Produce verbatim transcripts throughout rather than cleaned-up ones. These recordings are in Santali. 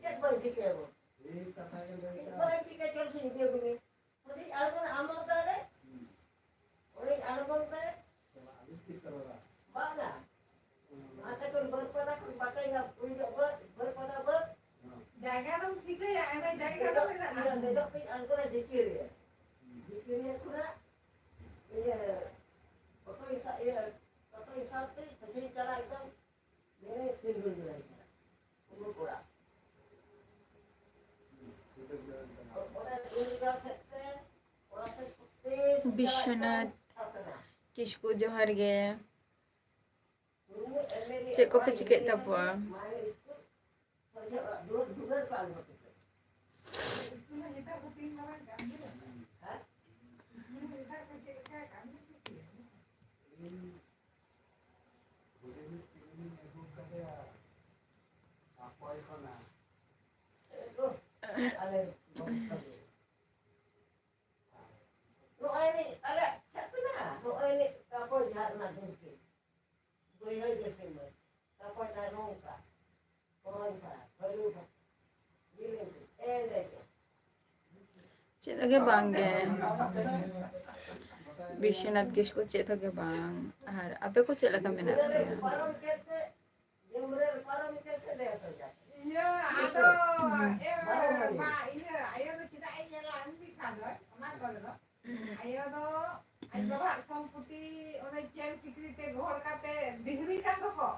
ᱪᱮᱫ ᱵᱟᱹᱧ ᱴᱷᱤᱠᱟᱹᱭᱟ ᱵᱚᱱ? ᱤᱧ ᱵᱟᱹᱧ ᱴᱷᱤᱠᱟᱹ ᱪᱚᱞ ᱥᱤᱧ ᱤᱫᱤ ᱟᱹᱜᱩ ᱢᱮ᱾ ᱚᱸᱰᱮᱧ ᱟᱬᱜᱚᱱ ᱛᱮ, ᱚᱸᱰᱮᱧ ᱟᱬᱜᱚᱱ ᱛᱮ, ᱵᱟᱝᱟ᱾ ᱚᱱᱟᱛᱮ ᱠᱷᱚᱱ ᱵᱟᱹᱨᱯᱟᱫᱟ ᱠᱷᱚᱱ ᱵᱟᱴᱮ ᱧᱟᱢ, ᱩᱱ ᱡᱚᱦᱚᱜ ᱵᱟᱹᱨ-, ᱵᱟᱹᱨᱯᱟᱫᱟ ᱵᱟᱹᱨ᱾ ᱡᱟᱭᱜᱟ ᱫᱚᱢ ᱴᱷᱤᱠᱟᱹᱭᱟ, ᱮᱸᱰᱮ ᱡᱟᱭᱜᱟ ᱫᱚ ᱢᱮᱱᱟᱜᱼᱟ᱾ ᱤᱧ ᱫᱚ ᱱᱤᱛᱚᱜ ᱠᱷᱚᱱ ᱟᱬᱜᱚᱱᱟ ᱡᱤᱠᱤᱨ ᱨᱮ᱾ ᱡᱤᱠᱤᱨ ᱨᱮ ᱠᱷᱚᱱᱟᱜ ᱤᱭᱟᱹ, ᱚᱴᱳ ᱤᱥᱟ-, ᱤᱭᱟᱹ, ᱚᱴᱳ ᱤᱥᱟᱵ ᱛᱮ ᱥᱚᱡᱷᱮᱧ ᱪᱟᱞᱟᱜ ᱮᱠᱫᱚᱢ, ᱢᱮᱨᱮ ᱥᱤᱞ ᱜᱩᱞ ᱜᱩᱞ᱾ ᱵᱤᱥᱥᱚᱱᱟᱛᱷ ᱠᱤᱥᱠᱩ ᱡᱚᱦᱟᱨ ᱜᱮ᱾ ᱪᱮᱫ ᱠᱚᱯᱮ ᱪᱤᱠᱟᱹᱭᱮᱫ ᱛᱟᱵᱚᱣᱟ? ᱱᱚᱜᱼᱚᱭ ᱱᱤᱡ ᱟᱞᱮᱭᱟᱜ ᱠᱷᱮᱛ ᱢᱮᱱᱟᱜᱼᱟ, ᱱᱚᱜᱼᱚᱭ ᱱᱤᱡ ᱛᱟᱨᱯᱚᱨ ᱡᱷᱟᱨᱱᱟ ᱫᱷᱩᱢᱠᱮᱛᱩ, ᱵᱟᱹᱭᱦᱟᱹᱲ ᱡᱟᱹᱥᱤᱢ ᱢᱟᱹᱭ, ᱛᱟᱨᱯᱚᱨ ᱱᱚᱝᱠᱟ, ᱯᱚᱨᱚᱝ ᱯᱟᱲᱟ, ᱵᱷᱟᱹᱞᱩ ᱯᱟᱲᱟ, ᱡᱤᱞᱤᱧ ᱮᱱ ᱨᱮᱜᱮ᱾ ᱪᱮᱫ ᱦᱚᱸ ᱜᱮ ᱵᱟᱝ ᱜᱮ᱾ ᱵᱤᱥᱥᱚᱱᱟᱛᱷ ᱠᱤᱥᱠᱩ ᱪᱮᱫ ᱦᱚᱸ ᱜᱮ ᱵᱟᱝ᱾ ᱟᱨ ᱟᱯᱮ ᱠᱚ ᱪᱮᱫ ᱞᱮᱠᱟ ᱢᱮᱱᱟᱜ ᱯᱮᱭᱟ? ᱤᱭᱟᱹ, ᱟᱫᱚ, ᱮ, ᱢᱟ, ᱤᱭᱟᱹ, ᱟᱭᱳ ᱫᱚ ᱪᱮᱫᱟᱜ ᱮ ᱧᱮᱞᱟ? ᱩᱱᱤ ᱠᱷᱟᱱ ᱫᱚ, ᱚᱱᱟ ᱠᱚᱨᱮ ᱫᱚ᱾ ᱟᱭᱳ ᱫᱚ ᱟᱡ ᱵᱟᱵᱟᱣᱟᱜ ᱥᱚᱢᱯᱚᱛᱤ, ᱚᱱᱮ ᱪᱮᱱ ᱥᱤᱠᱲᱤ ᱛᱮ ᱜᱚᱦᱚᱲ ᱠᱟᱛᱮ ᱰᱤᱦᱨᱤ ᱠᱟᱱ ᱫᱚᱠᱚ᱾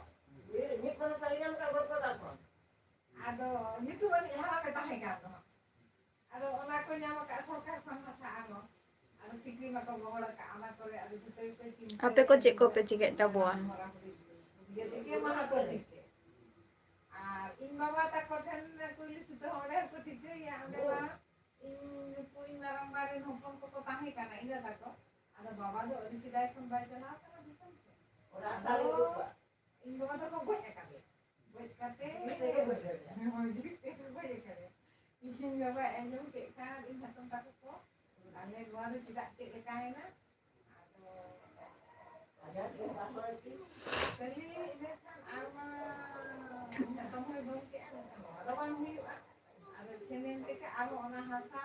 ᱢᱤᱫ ᱠᱚᱲᱟ ᱥᱟᱹᱨᱤ ᱜᱟᱱ ᱠᱟ ᱜᱚᱫ ᱠᱚ ᱛᱟᱠᱚ᱾ ᱟᱫᱚ ᱧᱩᱛᱩᱢ ᱟᱹᱱᱤᱡ ᱦᱟᱲᱟᱢᱮ ᱛᱟᱦᱮᱸ ᱠᱟᱱ ᱨᱮᱦᱚᱸ, ᱟᱫᱚ ᱚᱱᱟ ᱠᱚ ᱧᱟᱢ ᱟᱠᱟᱫ ᱥᱚᱨᱠᱟᱨ ᱠᱷᱚᱱ ᱦᱟᱥᱟ ᱟᱨᱦᱚᱸ, ᱟᱫᱚ ᱥᱤᱠᱲᱤ ᱢᱟᱠᱚ ᱜᱚᱦᱚᱲ ᱟᱠᱟᱫ, ᱚᱱᱟ ᱠᱚᱨᱮ ᱟᱫᱚ ᱡᱩᱛᱟᱹ ᱜᱮᱠᱚ ᱪᱤᱱᱛᱟᱹ ᱟᱯᱮ ᱠᱚ ᱪᱮᱫ ᱠᱚᱯᱮ ᱪᱤᱠᱟᱹᱭᱮᱫ ᱛᱟᱵᱚᱣᱟ? ᱦᱚᱨᱟ ᱦᱩᱫᱤᱥ ᱤᱭᱟᱹ ᱛᱮᱜᱮ ᱢᱟ ᱦᱟᱛᱟᱣ ᱴᱷᱤᱠ ᱜᱮ᱾ ᱟᱨ ᱤᱧ ᱵᱟᱵᱟ ᱛᱟᱠᱚ ᱴᱷᱮᱱ ᱠᱩᱭᱞᱤ ᱥᱩᱛᱟᱹ ᱦᱚᱸ ᱚᱸᱰᱮ ᱦᱚᱸᱠᱚ ᱴᱷᱤᱠᱟᱹᱭᱟ, ᱚᱸᱰᱮ ᱢᱟ ᱤᱧ ᱱᱩᱠᱩ ᱤᱧ ᱢᱟᱨᱟᱝᱵᱟ ᱨᱮᱱ ᱦᱚᱯᱚᱱ ᱠᱚᱠᱚ ᱛᱟᱦᱮᱸ ᱠᱟᱱᱟ, ᱤᱧ ᱫᱟᱫᱟ ᱠᱚ᱾ ᱟᱫᱚ ᱵᱟᱵᱟ ᱫᱚ ᱟᱹᱰᱤ ᱥᱮᱫᱟᱭ ᱠᱷᱚᱱ ᱵᱟᱭ ᱪᱟᱞᱟᱣ ᱠᱟᱱᱟ ᱫᱤᱥᱚᱢ ᱥᱮᱫ᱾ ᱚᱲᱟᱜ ᱟᱫᱚ ᱥᱟᱞᱮ ᱩᱰᱩᱠ ᱠᱚᱣᱟ᱾ ᱤᱧ ᱵᱟᱵᱟ ᱫᱚᱠᱚ ᱜᱚᱡ ᱟᱠᱟᱫᱮᱭᱟ᱾ ᱜᱚᱡ ᱠᱟᱛᱮ ᱡᱤᱣᱤ ᱛᱮᱜᱮ ᱜᱚᱡ ᱟᱠᱟᱫᱮᱭᱟ᱾ ᱦᱳᱭ, ᱡᱤᱣᱤ ᱛᱮᱜᱮ ᱜᱚᱡ ᱟᱠᱟᱫᱮᱭᱟ᱾ ᱤᱧ ᱵᱟᱵᱟᱭ ᱟᱸᱡᱚᱢ ᱠᱮᱫ ᱠᱷᱟᱱ, ᱤᱧ ᱦᱟᱛᱚᱢ ᱛᱟᱠᱚ ᱠᱚ, ᱟᱞᱮ ᱱᱚᱣᱟ ᱫᱚ ᱪᱮᱫᱟᱜ, ᱪᱮᱫ ᱞᱮᱠᱟᱭᱮᱱᱟ? ᱟᱫᱚ ᱟᱡᱟᱜ ᱜᱮ ᱵᱟᱝ ᱦᱚᱲ ᱠᱤ? ᱠᱷᱟᱹᱞᱤ ᱤᱱᱟᱹ ᱠᱷᱟᱱ ᱟᱨ ᱢᱟ ᱛᱚᱠᱷᱚᱱ ᱧᱟᱛᱚᱢ ᱦᱚᱸᱭ ᱫᱚᱱ ᱠᱮᱜᱼᱟ, ᱱᱚᱝᱠᱟ ᱱᱚᱣᱟ ᱫᱚ ᱵᱟᱝ ᱦᱩᱭᱩᱜᱼᱟ᱾ ᱟᱫᱚ ᱥᱮᱱᱮᱱ ᱛᱮᱜᱮ ᱟᱨᱦᱚᱸ ᱚᱱᱟ ᱦᱟᱥᱟ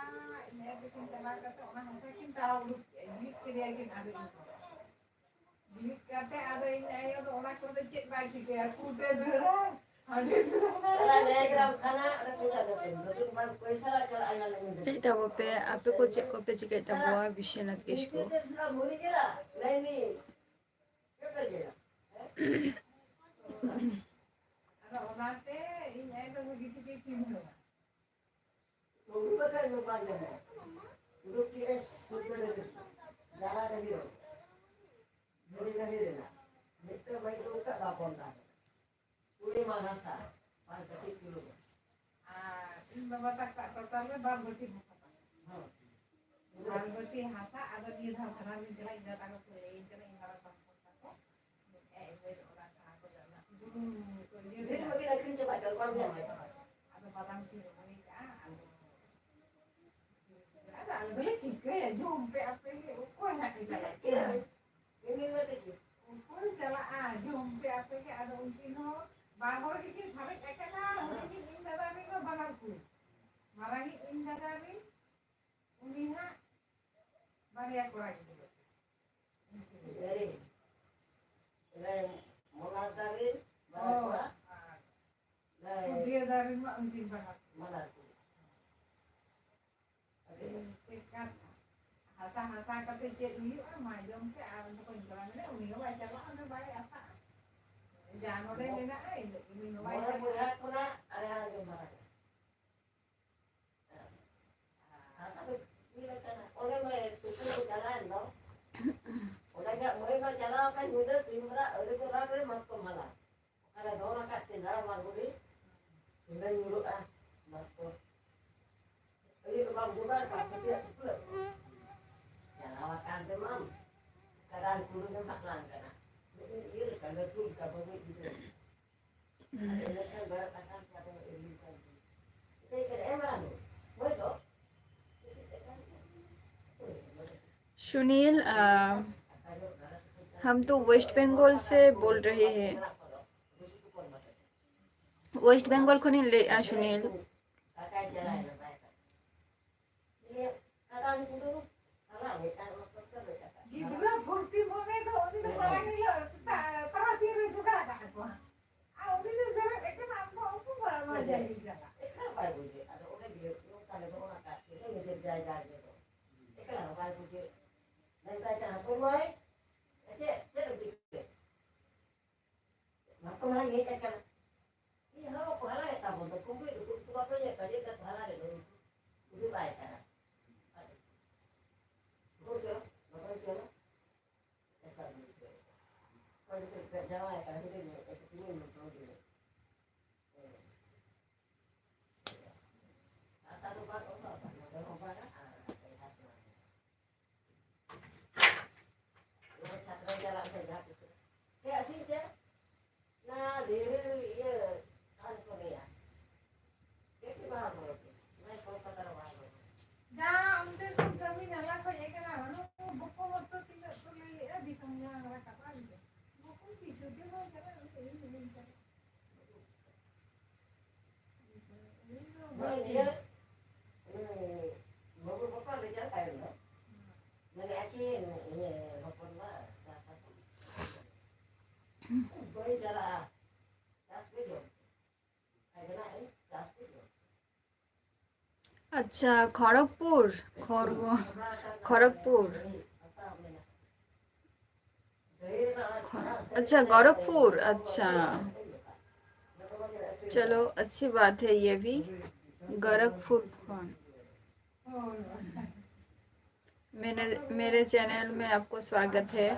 ᱤᱱᱟᱹ ᱛᱮᱠᱤᱱ ᱪᱟᱞᱟᱣ ᱠᱟᱛᱮ ᱚᱱᱟ ᱦᱟᱥᱟ ᱠᱤᱱ ᱛᱟᱲᱟᱣ ᱩᱰᱩᱠ ᱠᱮᱜᱼᱟ, ᱡᱤᱣᱤᱫ ᱠᱮᱫᱮᱭᱟ ᱠᱤᱱ ᱟᱫᱚ ᱤᱱᱟᱹ᱾ ᱡᱤᱣᱤᱫ ᱠᱟᱛᱮ ᱟᱫᱚ ᱤᱧ ᱟᱭᱳ ᱫᱚ ᱚᱱᱟ ᱠᱚᱨᱮ ᱫᱚ ᱪᱮᱫ ᱵᱟᱭ ᱪᱤᱠᱟᱹᱭᱟ, ᱠᱩᱴᱟᱹ ᱫᱟᱹᱲᱟ, ᱦᱟᱺᱰᱤ ᱫᱟᱹᱲᱟ᱾ ᱦᱮᱡ ᱛᱟᱵᱚ ᱯᱮ, ᱟᱯᱮ ᱠᱚ ᱪᱮᱫ ᱠᱚᱯᱮ ᱪᱤᱠᱟᱹᱭᱮᱫ ᱛᱟᱵᱚᱣᱟ ᱵᱤᱥᱥᱚᱱᱟᱛᱷ ᱠᱤᱥᱠᱩ? ᱟᱫᱚ ᱚᱱᱟᱛᱮ ᱤᱧ ᱟᱭᱳ ᱫᱚ ᱵᱷᱟᱹᱜᱤ ᱴᱷᱤᱠᱮ ᱪᱤᱱᱦᱟᱹᱣᱟ᱾ ᱩᱱᱠᱩ ᱫᱚ ᱵᱟᱝ ᱧᱟᱢᱚᱜᱼᱟ᱾ ᱩᱱᱠᱩ ᱠᱤ ᱮᱥ ᱥᱩᱫᱷᱟᱹ ᱨᱮ ᱡᱟᱦᱟᱸ ᱨᱮᱜᱮ ᱫᱷᱤᱨᱤ ᱱᱟᱹᱲᱤ ᱨᱮᱱᱟᱜ ᱢᱤᱫᱴᱟᱝ ᱵᱟᱹᱭ ᱫᱚ ᱚᱱᱠᱟ ᱵᱟᱵᱚᱱ ᱛᱟᱦᱮᱸ᱾ ᱠᱩᱲᱤ ᱢᱟ ᱦᱟᱥᱟ ᱟᱨ ᱠᱟᱹᱴᱤᱡ ᱪᱩᱞᱩᱝ᱾ ᱟᱨ ᱤᱧ ᱵᱟᱵᱟ ᱛᱟᱠᱚᱣᱟᱜ ᱴᱚᱴᱟ ᱨᱮ ᱵᱟᱨ ᱵᱟᱹᱴᱤ ᱦᱟᱥᱟ ᱛᱟᱠᱚ᱾ ᱦᱮᱸ᱾ ᱵᱟᱨ ᱵᱟᱹᱴᱤ ᱦᱟᱥᱟ, ᱟᱫᱚ ᱱᱤᱭᱟᱹ ᱫᱷᱟᱣ ᱵᱷᱟᱲᱟ ᱨᱤᱧ ᱪᱟᱞᱟᱜ, ᱤᱧ ᱫᱟᱫᱟ ᱛᱟᱠᱚ ᱠᱚ ᱞᱟᱹᱭᱟᱹᱧ ᱠᱟᱱᱟ, ᱤᱧ ᱢᱟᱨᱟᱝ ᱵᱟ ᱦᱚᱯᱚᱱ ᱛᱟᱠᱚ᱾ ᱮ, ᱤᱭᱟᱹ ᱚᱲᱟᱜ ᱠᱟᱱᱟ ᱠᱚ, ᱚᱱᱟ ᱵᱩᱨᱩ ᱠᱚ ᱤᱭᱟᱹ ᱰᱷᱮᱨ ᱠᱟᱱᱟ᱾ ᱵᱟᱹᱠᱤ ᱟᱹᱠᱷᱨᱤᱧ ᱪᱟᱵᱟᱜ ᱠᱟᱱᱟ, ᱵᱟᱢ ᱧᱟᱢ ᱠᱟᱫᱟ᱾ ᱟᱫᱚ ᱵᱟᱫᱟᱢ ᱠᱤᱱ ᱨᱚᱦᱚᱭ ᱠᱟᱜᱼᱟ, ᱟᱫᱚ, ᱟᱫᱚ ᱟᱞᱮ ᱫᱚᱞᱮ ᱪᱤᱠᱟᱹᱭᱟ, ᱡᱚᱢ ᱯᱮ ᱟᱯᱮ ᱜᱮ, ᱚᱠᱚᱭ ᱦᱟᱸᱜ ᱮ ᱪᱟᱞᱟᱜ ᱠᱟᱱᱟ? ᱚᱠᱚᱭ ᱪᱟᱞᱟᱜᱼᱟ, ᱡᱚᱢ ᱯᱮ ᱟᱯᱮ ᱜᱮ᱾ ᱟᱫᱚ ᱩᱱᱠᱤᱱ ᱦᱚᱸ ᱵᱟᱨ ᱦᱚᱲ ᱜᱮᱠᱤᱱ ᱥᱟᱨᱮᱡ ᱟᱠᱟᱱᱟ, ᱦᱩᱰᱤᱧᱤᱡ ᱤᱧ ᱫᱟᱫᱟ ᱨᱤᱱ ᱦᱚᱸ ᱵᱟᱱᱟᱨ ᱠᱩᱲᱤ, ᱢᱟᱨᱟᱝᱤᱡ ᱤᱧ ᱫᱟᱫᱟ ᱨᱤᱱ, ᱩᱱᱤ ᱦᱟᱸᱜ ᱵᱟᱨᱭᱟ ᱠᱚᱲᱟ ᱜᱤᱫᱽᱨᱟᱹ᱾ ᱩᱱᱠᱤᱱ ᱜᱮ᱾ ᱢᱚᱱᱟᱨ ᱫᱟᱨᱮ, ᱵᱟᱨᱭᱟ ᱦᱳᱭ, ᱠᱚᱲᱟ᱾ ᱟᱨ ᱦᱮᱸ᱾ ᱯᱩᱰᱤᱭᱟᱹ ᱫᱟᱨᱮ ᱢᱟ ᱩᱱᱠᱤᱱ ᱵᱟᱱᱟᱨ᱾ ᱵᱟᱱᱟᱨ ᱠᱚ᱾ ᱪᱮᱫ ᱠᱟᱛᱷᱟ? ᱦᱟᱥᱟ ᱦᱟᱥᱟ ᱠᱟᱛᱮ ᱪᱮᱫ ᱦᱩᱭᱩᱜᱼᱟ? ᱢᱟ ᱡᱚᱢ ᱯᱮ ᱟᱨ ᱵᱚᱠᱚᱧ ᱠᱚᱲᱟ ᱢᱮᱱᱟᱭ, ᱩᱱᱤ ᱦᱚᱸ ᱵᱟᱭ ᱪᱟᱞᱟᱜᱼᱟ, ᱩᱱᱤ ᱵᱟᱭ ᱟᱥᱟᱜᱼᱟ᱾ ᱡᱟ ᱱᱚᱰᱮ ᱢᱮᱱᱟᱜᱼᱟ, ᱤᱱᱟᱹ ᱩᱱᱤ ᱦᱚᱸ ᱵᱟᱭ ᱢᱚᱬᱮ ᱪᱟᱞᱟᱜᱼᱟ᱾ ᱵᱚᱭᱦᱟ ᱠᱷᱚᱱᱟᱜ ᱟᱞᱮ ᱦᱟᱸᱜ ᱜᱮ ᱢᱟᱨᱟᱝ᱾ ᱦᱟᱥᱟ ᱫᱚ ᱪᱮᱫ ᱞᱮᱠᱟᱱᱟ? ᱚᱱᱮ ᱢᱟᱹᱭ ᱛᱩᱯᱩ ᱠᱚ ᱪᱟᱞᱟᱣᱮᱱ ᱫᱚ᱾ ᱚᱸᱰᱮ ᱜᱮ ᱢᱟᱹᱭ ᱢᱟ ᱪᱟᱞᱟᱣ ᱟᱠᱟᱱ ᱧᱤᱫᱟᱹ ᱥᱤᱢ ᱨᱟᱜ, ᱟᱹᱰᱤ ᱠᱚ ᱨᱟᱜ ᱨᱮ ᱢᱟᱛᱠᱚᱢ ᱦᱟᱞᱟᱝ᱾ ᱚᱠᱟᱨᱮ ᱫᱚᱱ ᱟᱠᱟᱫ ᱛᱮ ᱫᱟᱬᱟ ᱢᱟ ᱜᱩᱰᱤ, ᱧᱤᱫᱟᱹ ᱧᱩᱨᱩᱜᱼᱟ ᱢᱟᱛᱠᱚᱢ᱾ ᱟᱹᱭᱩᱵ ᱵᱟᱢ ᱡᱚᱜᱟᱲ ᱠᱟᱜ ᱠᱷᱟᱹᱛᱤᱨ ᱴᱩᱠᱩᱨᱟᱹᱜ ᱠᱟᱱᱟ᱾ ᱪᱟᱞᱟᱣ ᱟᱠᱟᱱ ᱛᱮ ᱢᱟᱢ ᱠᱟᱰᱟ ᱠᱩᱰᱩ ᱜᱮᱢ ᱦᱟᱜ ᱞᱟᱝ ᱠᱟᱱᱟ᱾ ᱢᱤᱫᱴᱮᱱ ᱤᱭᱟᱹ ᱞᱮᱠᱟ, ᱞᱟᱹᱴᱩ ᱞᱮᱠᱟ, ᱵᱟᱹᱵᱩᱭ ᱜᱤᱫᱽᱨᱟᱹ᱾ ᱟᱨ ᱤᱱᱟᱹ ᱠᱷᱟᱱ ᱵᱟᱨᱚ ᱴᱟᱠᱟ ᱠᱟᱛᱮ ᱮᱢ ᱞᱮᱠᱷᱟᱱ ᱜᱮ᱾ ᱪᱤᱠᱟᱹᱭ ᱠᱟᱱᱟ? ᱮᱢ ᱵᱟᱲᱟ ᱢᱮ᱾ ᱦᱳᱭ ᱫᱚ᱾ सुनील, आ, हम तो वेस्ट बंगाल से बोल रहे हैं। ᱳᱭᱮᱥᱴ ᱵᱮᱝᱜᱚᱞ ᱠᱷᱚᱱᱤᱧ ᱞᱟᱹᱭᱮᱫᱼᱟ, ᱥᱩᱱᱤᱞ᱾ ᱜᱤᱫᱽᱨᱟᱹ ᱵᱷᱚᱨᱛᱤ ᱢᱚᱱᱮ ᱫᱚ ᱩᱱᱤ ᱫᱚ ᱢᱟᱲᱟᱝ ᱦᱤᱞᱳᱜ ᱥᱮᱛᱟᱜ ᱛᱟᱨᱟᱥᱤᱧ ᱨᱮ ᱡᱚᱜᱟᱲ ᱟᱠᱟᱫ ᱠᱚᱣᱟ᱾ ᱟᱨ ᱩᱱᱤ ᱫᱚ ᱵᱮᱨᱮᱫ ᱟᱠᱟᱱᱟ, ᱟᱢ ᱫᱚ ᱩᱱᱠᱩ ᱠᱚ ᱟᱨ ᱢᱟ ᱡᱟᱹᱞᱤ ᱪᱟᱞᱟᱜ᱾ ᱮᱠᱞᱟ ᱵᱟᱭ ᱵᱩᱡᱷᱟᱹᱣ᱾ ᱟᱫᱚ ᱚᱸᱰᱮ ᱜᱮ ᱱᱚᱝᱠᱟ ᱞᱮ ᱫᱚᱦᱚ ᱟᱠᱟᱫ ᱠᱤᱱᱟ ᱱᱤᱡᱮᱨ ᱡᱟᱭᱜᱟ ᱨᱮᱫᱚ᱾ ᱮᱠᱞᱟ ᱦᱚᱸ ᱵᱟᱭ ᱵᱩᱡᱷᱟᱹᱣ᱾ ᱢᱮᱱᱫᱟᱭ, "ᱪᱮᱫ ᱮᱢ ᱪᱤᱠᱟᱹᱭᱟ?" ᱢᱟᱛᱠᱚᱢ ᱦᱟᱞᱟᱝ ᱤᱧ ᱦᱮᱡ ᱟᱠᱟᱱᱟ᱾ ᱤᱧ ᱦᱚᱸ ᱵᱟᱠᱚ ᱦᱟᱞᱟᱝ ᱮᱫ ᱛᱟᱵᱚᱱ ᱫᱚ, ᱠᱩᱢᱵᱽᱲᱩ ᱩᱱᱠᱩ ᱵᱟᱠᱚ ᱧᱮᱞ ᱠᱚᱣᱟ, ᱪᱮᱫ ᱞᱮᱠᱟ ᱠᱚ ᱦᱟᱞᱟᱝ ᱮᱫ ᱫᱚ ᱩᱱᱠᱩ? ᱩᱫᱩᱜ ᱵᱟᱭ ᱠᱟᱱᱟ᱾ ᱵᱚᱠᱚᱧ ᱪᱚᱞᱚ, ᱵᱚᱠᱚᱧ ᱪᱚᱞᱚ᱾ ᱚᱠᱚᱭ ᱫᱚᱠᱚ ᱡᱟᱶᱟᱭ ᱠᱟᱱᱟ, ᱦᱩᱰᱤᱧ ᱧᱚᱜ ᱛᱮ, ᱠᱩᱲᱤ ᱧᱚᱜ ᱛᱮ, ᱦᱩᱰᱤᱧ ᱧᱚᱜ᱾ ᱟᱥᱟ ᱫᱚ ᱵᱟᱝ ᱚᱵᱷᱟᱵᱟ, ᱱᱚᱰᱮ ᱦᱚᱸ ᱵᱟᱝᱟ, ᱟᱨ ᱦᱟᱱᱛᱮ ᱦᱟᱴ ᱢᱟ᱾ ᱱᱚᱰᱮ ᱪᱷᱟᱛᱨᱟ ᱪᱟᱞᱟᱜ ᱥᱮ ᱡᱟᱦᱟᱸ ᱛᱤᱥ᱾ ᱪᱮᱫ ᱟᱹᱠᱷᱨᱤᱧ ᱛᱮ? ᱚᱱᱟ ᱫᱷᱤᱨᱤ ᱤᱭᱟᱹ ᱛᱟᱦᱮᱸ ᱠᱚ ᱞᱟᱹᱭᱟ᱾ ᱪᱮᱫ ᱜᱮ ᱵᱟᱦᱟ ᱵᱚᱸᱜᱟ ᱠᱚ? ᱚᱱᱟ ᱠᱳᱞᱠᱟᱛᱟ ᱨᱮ ᱵᱟᱦᱟ ᱵᱚᱸᱜᱟ᱾ ᱡᱟ ᱚᱱᱛᱮ ᱠᱷᱚᱱ ᱠᱟᱹᱢᱤ ᱱᱟᱞᱟ ᱠᱷᱚᱡ ᱦᱮᱡ ᱠᱟᱱᱟ, ᱦᱟᱱᱩ ᱵᱚᱠᱚ ᱢᱚᱛᱚ ᱛᱤᱱᱟᱹᱜ ᱠᱚ ᱞᱟᱹᱭ ᱞᱮᱜᱼᱟ, ᱫᱤᱥᱚᱢ ᱡᱟᱝ ᱨᱟᱠᱟᱵᱼᱟ, ᱵᱚᱠᱚ ᱠᱤᱪᱷᱩ ᱫᱤᱱ ᱦᱚᱸ ᱪᱟᱞᱟᱜ ᱤᱧ ᱦᱤᱲᱤᱧ ᱠᱟᱫᱟ᱾ ᱱᱚᱜᱼᱚᱭ ᱤᱭᱟᱹ, ᱩᱱᱤ ᱵᱟᱹᱵᱩ ᱵᱟᱯᱞᱟ ᱞᱮ ᱪᱟᱞᱟᱜ ᱛᱟᱭᱚᱢ ᱫᱚ, ᱢᱮᱱᱮᱫᱼᱟ ᱠᱤ, ᱤᱭᱟᱹ, ᱦᱚᱯᱚᱱ ᱵᱟ, ᱪᱟᱥ ᱟᱠᱚ᱾ ᱵᱟᱹᱧ ᱪᱟᱞᱟᱜᱼᱟ, ᱪᱟᱥ ᱠᱚ ᱡᱚᱢ᱾ ᱟᱡ ᱫᱚ ᱱᱟᱜ ᱤᱧ ᱪᱟᱥ ᱠᱚ ᱡᱚᱢ᱾ ᱟᱪᱪᱷᱟ, ᱠᱷᱚᱲᱚᱜᱽᱯᱩᱨ, ᱠᱷᱚᱨᱜᱚ-, ᱠᱷᱚᱲᱚᱜᱽᱯᱩᱨ᱾ ᱟᱪᱪᱷᱟ, ᱜᱚᱨᱚᱠᱷᱯᱩᱨ, ᱟᱪᱪᱷᱟ, ᱪᱚᱞᱚ, ᱟᱪᱪᱷᱤ ᱵᱟᱛ ᱦᱮ ᱭᱮ ᱵᱷᱤ, ᱜᱚᱨᱚᱠᱷᱯᱩᱨ ᱠᱷᱚᱱ᱾ मेरे, मेरे चैनल में आपको स्वागत है।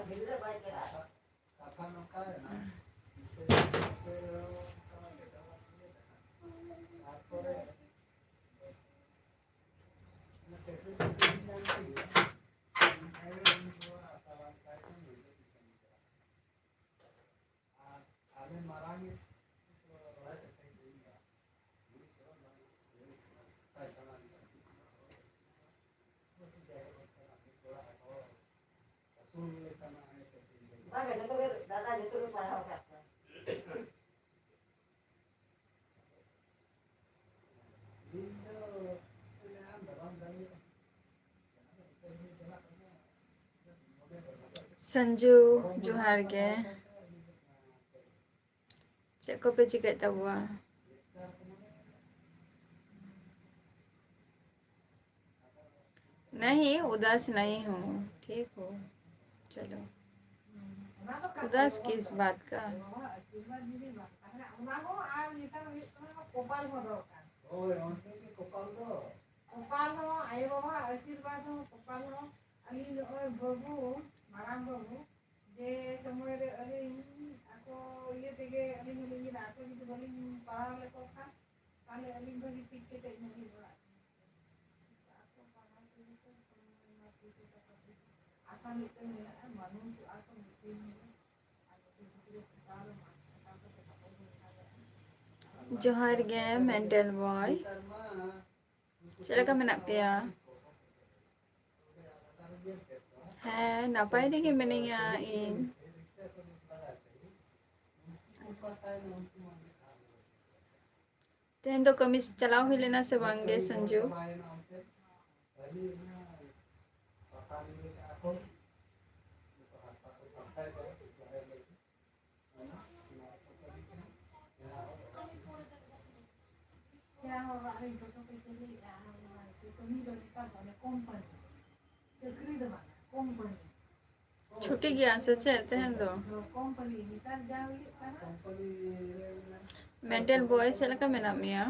ᱵᱟᱝᱟ, ᱡᱚᱛᱚ ᱜᱮ ᱫᱟᱫᱟ ᱡᱚᱛᱚ ᱜᱮ ᱯᱟᱲᱦᱟᱣ ᱟᱠᱟᱫ ᱠᱚᱣᱟ᱾ ᱥᱟᱧᱡᱩ, ᱡᱚᱦᱟᱨ ᱜᱮ᱾ ᱪᱮᱫ ᱠᱚᱯᱮ ᱪᱤᱠᱟᱹᱭᱮᱫ ᱛᱟᱵᱚᱣᱟ? नहीं, उदास नहीं हूँ, ठीक हूँ। चलो, उदास किस बात का? ᱦᱳᱭ, ᱚᱱᱛᱮ ᱜᱮ ᱠᱚᱯᱟᱞ ᱫᱚ᱾ ᱠᱚᱯᱟᱞ ᱦᱚᱸ, ᱟᱭᱳ ᱵᱟᱵᱟᱣᱟᱜ ᱟᱥᱤᱨᱵᱟᱫᱽ ᱦᱚᱸ, ᱠᱚᱯᱟᱞ ᱦᱚᱸ, ᱟᱹᱞᱤᱧ ᱱᱚᱜᱼᱚᱭ ᱵᱟᱹᱵᱩ, ᱢᱟᱨᱟᱝ ᱵᱟᱹᱵᱩ, ᱡᱮ ᱥᱚᱢᱚᱭ ᱨᱮ ᱟᱹᱞᱤᱧ ᱟᱠᱚ ᱤᱭᱟᱹ ᱛᱮᱜᱮ ᱟᱹᱞᱤᱧ ᱦᱚᱸᱞᱤᱧ ᱧᱮᱞᱟ, ᱟᱠᱚ ᱡᱩᱫᱤ ᱵᱟᱹᱞᱤᱧ ᱯᱟᱲᱦᱟᱣ ᱞᱮᱠᱚ ᱠᱷᱟᱱ, ᱛᱟᱦᱞᱮ ᱟᱹᱞᱤᱧ ᱵᱷᱟᱹᱜᱤ ᱴᱷᱤᱠ ᱠᱮᱴᱮᱡ ᱧᱚᱜ ᱞᱤᱧ ᱚᱲᱟᱜ ᱠᱟᱱᱟ᱾ ᱟᱠᱚ ᱯᱟᱲᱦᱟᱣ ᱛᱮᱜᱮ ᱛᱚ ᱥᱚᱢᱚᱭ ᱢᱟ ᱯᱩᱭᱥᱟᱹ ᱴᱟᱠᱟ ᱯᱩᱭᱥᱟᱹ ᱟᱥᱟ ᱢᱤᱫᱴᱮᱱ ᱢᱮᱱᱟᱜᱼᱟ, ᱢᱟᱹᱱᱩᱥᱚᱜᱼᱟ ᱠᱚ ᱢᱤᱫ ᱫᱤᱱ ᱦᱤᱞᱳᱜ᱾ ᱟᱨ ᱱᱩᱠᱩ ᱜᱤᱫᱽᱨᱟᱹ ᱪᱮᱛᱟᱱ ᱨᱮ ᱢᱟᱨ ᱠᱷᱟᱴᱟᱣ ᱠᱟᱛᱮ ᱵᱟᱠᱚ ᱦᱩᱭ ᱫᱟᱲᱮᱭᱟᱜᱼᱟ᱾ ᱡᱚᱦᱟᱨ ᱜᱮ, ᱢᱮᱱᱴᱟᱞ ᱵᱚᱭ᱾ ᱪᱮᱫ ᱞᱮᱠᱟ ᱢᱮᱱᱟᱜ ᱯᱮᱭᱟ? ᱦᱮᱸ, ᱱᱟᱯᱟᱭ ᱨᱮᱜᱮ ᱢᱤᱱᱟᱹᱧᱟ ᱤᱧ᱾ ᱛᱮᱦᱮᱧ ᱫᱚ ᱠᱟᱹᱢᱤ ᱪᱟᱞᱟᱣ ᱦᱩᱭ ᱞᱮᱱᱟ ᱥᱮ ᱵᱟᱝ ᱜᱮ, ᱥᱚᱧᱡᱩ? ᱡᱟᱦᱟᱸ ᱚᱲᱟᱜ ᱨᱮ ᱡᱚᱛᱚ ᱠᱚ ᱪᱟᱹᱞᱩᱭᱮᱫᱼᱟ, ᱚᱱᱟ ᱠᱟᱹᱢᱤ ᱫᱚ ᱱᱮᱛᱟᱨ ᱫᱚ ᱚᱱᱮ ᱠᱳᱢᱯᱟᱱᱤ, ᱪᱟᱹᱠᱨᱤ ᱫᱚ ᱵᱟᱝ, ᱠᱳᱢᱯᱟᱱᱤ᱾ ᱪᱷᱩᱴᱤ ᱜᱮᱭᱟ ᱥᱮ ᱪᱮᱫ ᱛᱮᱦᱮᱧ ᱫᱚ? ᱠᱳᱢᱯᱟᱱᱤ ᱱᱮᱛᱟᱨ ᱡᱟ ᱦᱩᱭᱩᱜ ᱠᱟᱱᱟ᱾ ᱢᱮᱱᱴᱟᱞ ᱵᱚᱭ, ᱪᱮᱫ ᱞᱮᱠᱟ ᱢᱮᱱᱟᱜ ᱢᱮᱭᱟ?